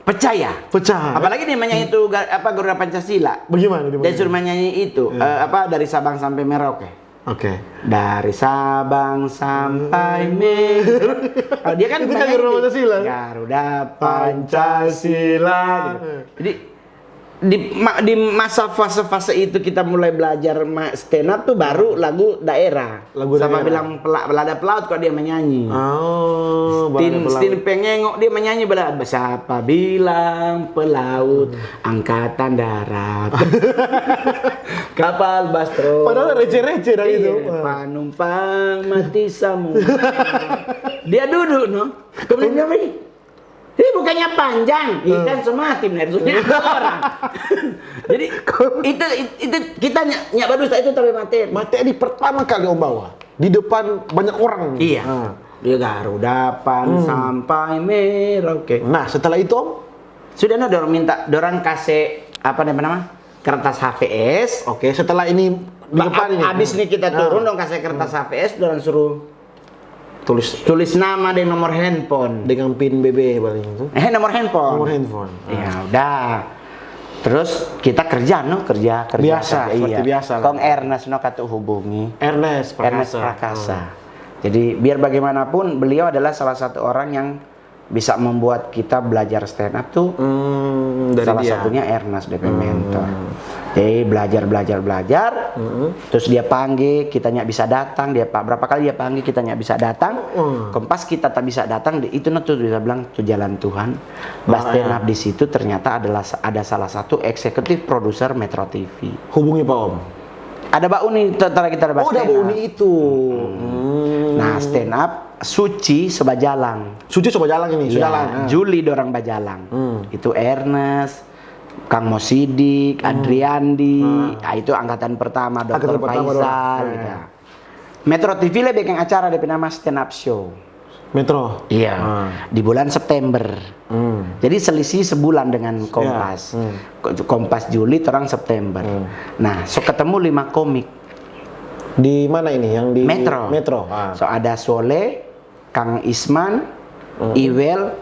Pecah ya? Pecah. Apalagi dia menyanyi itu ga- apa Garuda Pancasila. Bagaimana dia? Dia suruh menyanyi itu eh, apa dari Sabang sampai Merauke. Oke. Dari Sabang sampai Merauke. Kalau dia kan Itu kan menyanyi Garuda di Pancasila. Garuda Pancasila. Gitu. Jadi di, ma- di masa fase-fase itu kita mulai belajar ma- stand up tuh baru lagu daerah. Lagu Sama daerah. bilang pela, lada pelaut kok dia menyanyi. Oh, Stin, Balada Pelaut. Stin Pengengok dia menyanyi bela siapa bilang pelaut angkatan darat. Kapal bastro. Padahal receh-receh dah itu. Iya, panumpang mati semua. Dia duduk no. Kemudian dia pergi. Ini bukannya panjang, ikan semua tim dari dunia orang. Jadi itu itu kita nyak nyak badusta itu tapi materi. Materi pertama kali Om bawa di depan banyak orang. Iya. Nah. Dia Garuda pan sampai Merauke. Nah, setelah itu Om, Sudah no dorang minta dorang kase apa nama kertas H V S. Oke, setelah ini di depan ini. Abis nih kita Nah, turun dong kase kertas H V S dorang suruh tulis tulis nama deng nomor handphone. Dengan pin B B paling itu. Eh nomor handphone. Nomor handphone. Ya udah. Terus kita kerja no kerja kerja. Biasa, kerja, seperti biasa lah. Kong Ernest no katu hubungi. Ernest Prakasa. Ernest Prakasa. Jadi biar bagaimanapun beliau adalah salah satu orang yang bisa membuat kita belajar stand up tuh Hmm, dari salah dia. Satunya Ernest D P mentor. Jadi belajar belajar belajar, terus dia panggil, kita nyak bisa datang, dia pa- berapa kali dia panggil kita nyak bisa datang. Kong pas kita tak bisa datang, di- itu no tuh dia bilang tuh jalan Tuhan. Bah stand up di situ ternyata adalah sa- ada salah satu eksekutif produser Metro T V. Hubungi Pak Om. Ada Mbak Uni, tentara kita ada Oh, udah Bastena. Uni itu. Hmm. Nah, stand up Suci Sebajalang. Suci coba jalan ini, Ya, sudah lah. Ah. Juli dorang bajalang. Itu Ernest, Kang Mosidik, Adriandi, ah, itu angkatan pertama, Dokter Angkatan pertama, Faisal. Dokter. Gitu. Metro T V lebe bikin acara depe nama Stand Up Show. Metro. Iya. Ah. Di bulan September. Hmm. Jadi selisih sebulan dengan Kompas. Hmm. Ko- Kompas Juli, torang September. Nah, so ketemu lima komik. Di mana ini? Yang di Metro. Metro. Ah. So ada Sole, Kang Isman, Iwel,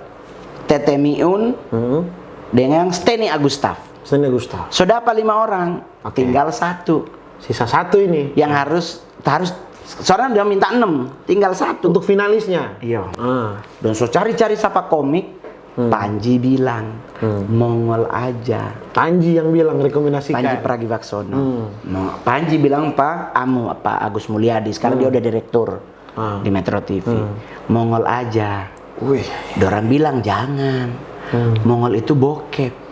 Tete Miun, Hmm. dengan Steny Agustaf. Steny Agustaf. So dapa lima orang, Oke. tinggal satu Sisa satu ini. yang harus harus soalnya dia minta enam, tinggal satu. Untuk finalisnya. Iya. Ah. Dan so cari-cari sapa komik, Panji bilang, Mongol aja. Panji yang bilang rekomendasikan. Panji Pragiwaksono. Hmm. Mo- Panji bilang pa Amu, pa Agus Mulyadi. Sekarang dia udah direktur Ah. di Metro T V. Mongol aja. Wih. Dorang bilang jangan. Mongol itu bokep.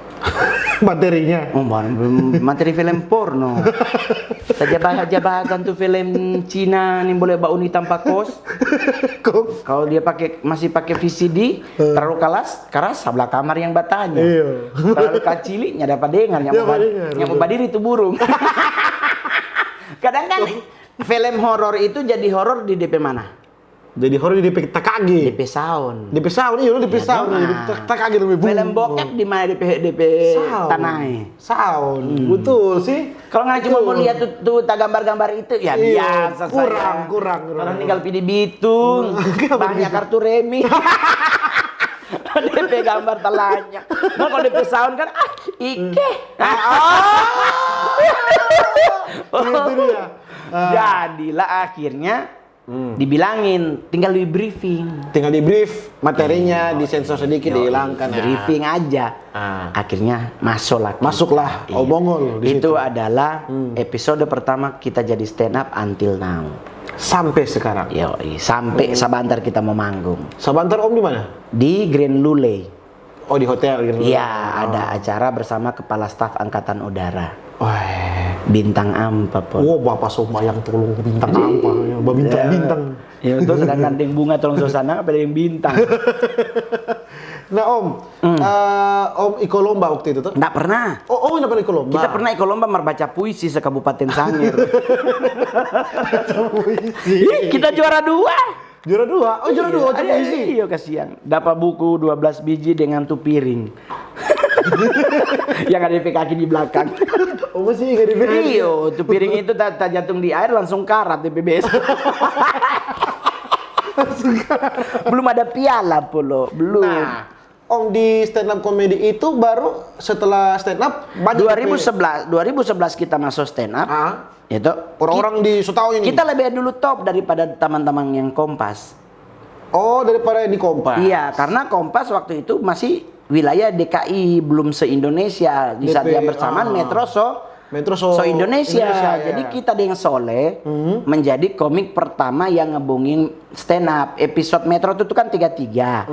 Materinya. Oh, bar- materi film porno. Saja bahas tu film Cina ni boleh bauni tanpa kos. Kok? Kalau dia pakai masih pakai V C D, terlalu keras, keras sebelah kamar yang bertanya. Iya. Terlalu kacili, nya dapat dengar, nya Nya mau bad- dengar, nya mau betul. Badiri tu burung. Kadang kan film horor itu jadi horor di D P mana? Jadi horor di D P T K G. D P sound. D P sound, iya, di D P sound. Dong, Di D P T K G lebih boom. Film bokep di mana D P D P Sound. tanai. Sound, betul sih. Kalau nggak cuma mau lihat tuh, tuh tak gambar-gambar itu ya Iya, biasa kurang, saja. kurang, kurang. Kalau tinggal pidi bitung, Nggak banyak begitu. Kartu Remi. D P gambar telanya. Nah, kalau D P sound kan ah ike. Itu dia. Jadilah akhirnya dibilangin tinggal di briefing. Tinggal di brief materinya, disensor sedikit, dihilangkan. Nah. Briefing aja. Ah. Akhirnya masuklah. Masuklah, Iya. Om Mongol di Itu situ. Adalah episode pertama kita jadi stand up until now. Sampai sekarang. Yo, sampai sabantar kita mau manggung Sabantar Om di mana? di Grand Lule. Oh, di hotel gitu. Iya, ada acara bersama Kepala Staf Angkatan Udara. Wah. Bintang ampa, Pol. Oh, Bapak Sombayang tolong bintang apa? Ya, bintang-bintang. Ya, itu sedangkan deng bunga tolong suasana apa deng bintang. Nah, Om, eh, Om iko lomba waktu itu tuh? Nggak pernah. Oh, Om nggak pernah iko lomba? Kita pernah iko lomba mar baca puisi se-Kabupaten Sangir. Puisi. Ih, kita juara dua. Juara dua? Oh, juara dua, baca puisi. Iya, kasihan. Dapat buku dua belas biji dengan tu piring. Yang ada di kaki di belakang. Oh, masih ingat di piring? Iyo, tu piring itu ta- tajatung di air langsung karat di B B S. Belum ada piala, Polo. Belum. Nah, Om, di stand up comedy itu baru setelah stand up banyak dua ribu sebelas, dua ribu sebelas kita masuk stand up. Ah, Itu orang-orang di Sutao ini. Kita lebih dulu top daripada teman-teman yang Kompas. Oh, daripada di Kompas. Iya, karena Kompas waktu itu masih wilayah D K I, belum se-Indonesia. Di saat D P, yang bersamaan ah. Metro so Metro so so Indonesia. Indonesia, ya. Jadi kita deng Soleh menjadi komik pertama yang ngebungin stand up. Episode Metro itu kan tiga tiga.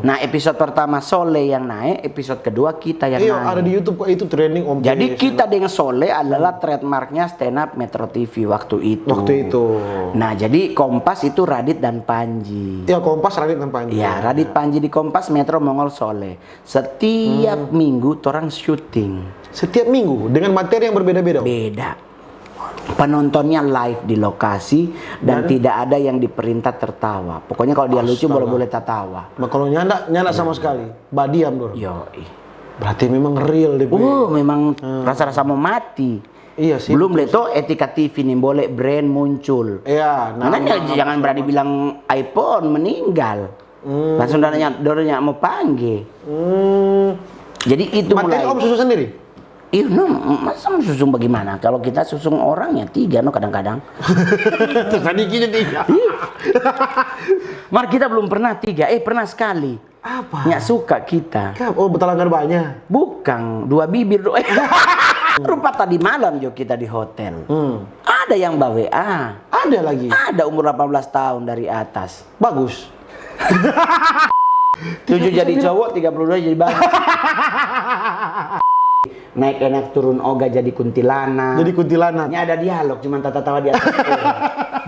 Nah, episode pertama Soleh yang naik, episode kedua kita yang Iya, naik. Ada di YouTube kok, itu trending, Om. Jadi kita deng Soleh adalah trademarknya stand up Metro T V waktu itu. Waktu itu. Nah, jadi Kompas itu Radit dan Panji. Ya, Kompas, Radit dan Panji. Ya, Radit, Panji di Kompas, Metro, Mongol, Soleh. Setiap minggu torang syuting. Setiap minggu dengan materi yang berbeda-beda. Beda. Penontonnya live di lokasi dan, tidak ada yang diperintah tertawa. Pokoknya kalau dia lucu, boleh-boleh tatawa. Nah, kalau nyanda, nyanda sama sekali. Badiam dong. Yoi. Berarti memang real deh. Oh, memang rasa-rasa mau mati. Iya sih. Belum le to etika T V nih, boleh brand muncul. Iya, nah, Makanya jangan berani bilang iPhone meninggal. Langsung dorangnya, dorangnya mau pangge. Hmm. Jadi itu Materi mulai. Om susun sendiri? Iya, no, masa mau susung bagaimana? Kalau kita susung orang ya tiga, no, kadang-kadang. Terus tadi kita tiga. Mar, kita belum pernah tiga, eh, pernah sekali. Apa? Nggak suka kita. Kap, oh, betalanggar banyak. Bukan, dua bibir doang. Rupa tadi malam jo kita di hotel. Hmm. Ada yang ba W A. Ada lagi. Ada umur delapan belas tahun dari atas. Bagus. Tujuh jadi cowok, tiga puluh dua jadi bangke. Naik enak, turun oga jadi kuntilanak. Jadi kuntilanak. Ini ada dialog, cuman tata-tawa di atas pohong.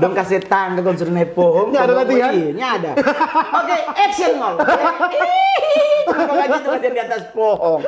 Dong kasih tangga, kong suruh naik pohong. Ini ada latihan. Iya, ini ada. Oke, action, ngol. Ih, cuma gitu masih di atas pohong.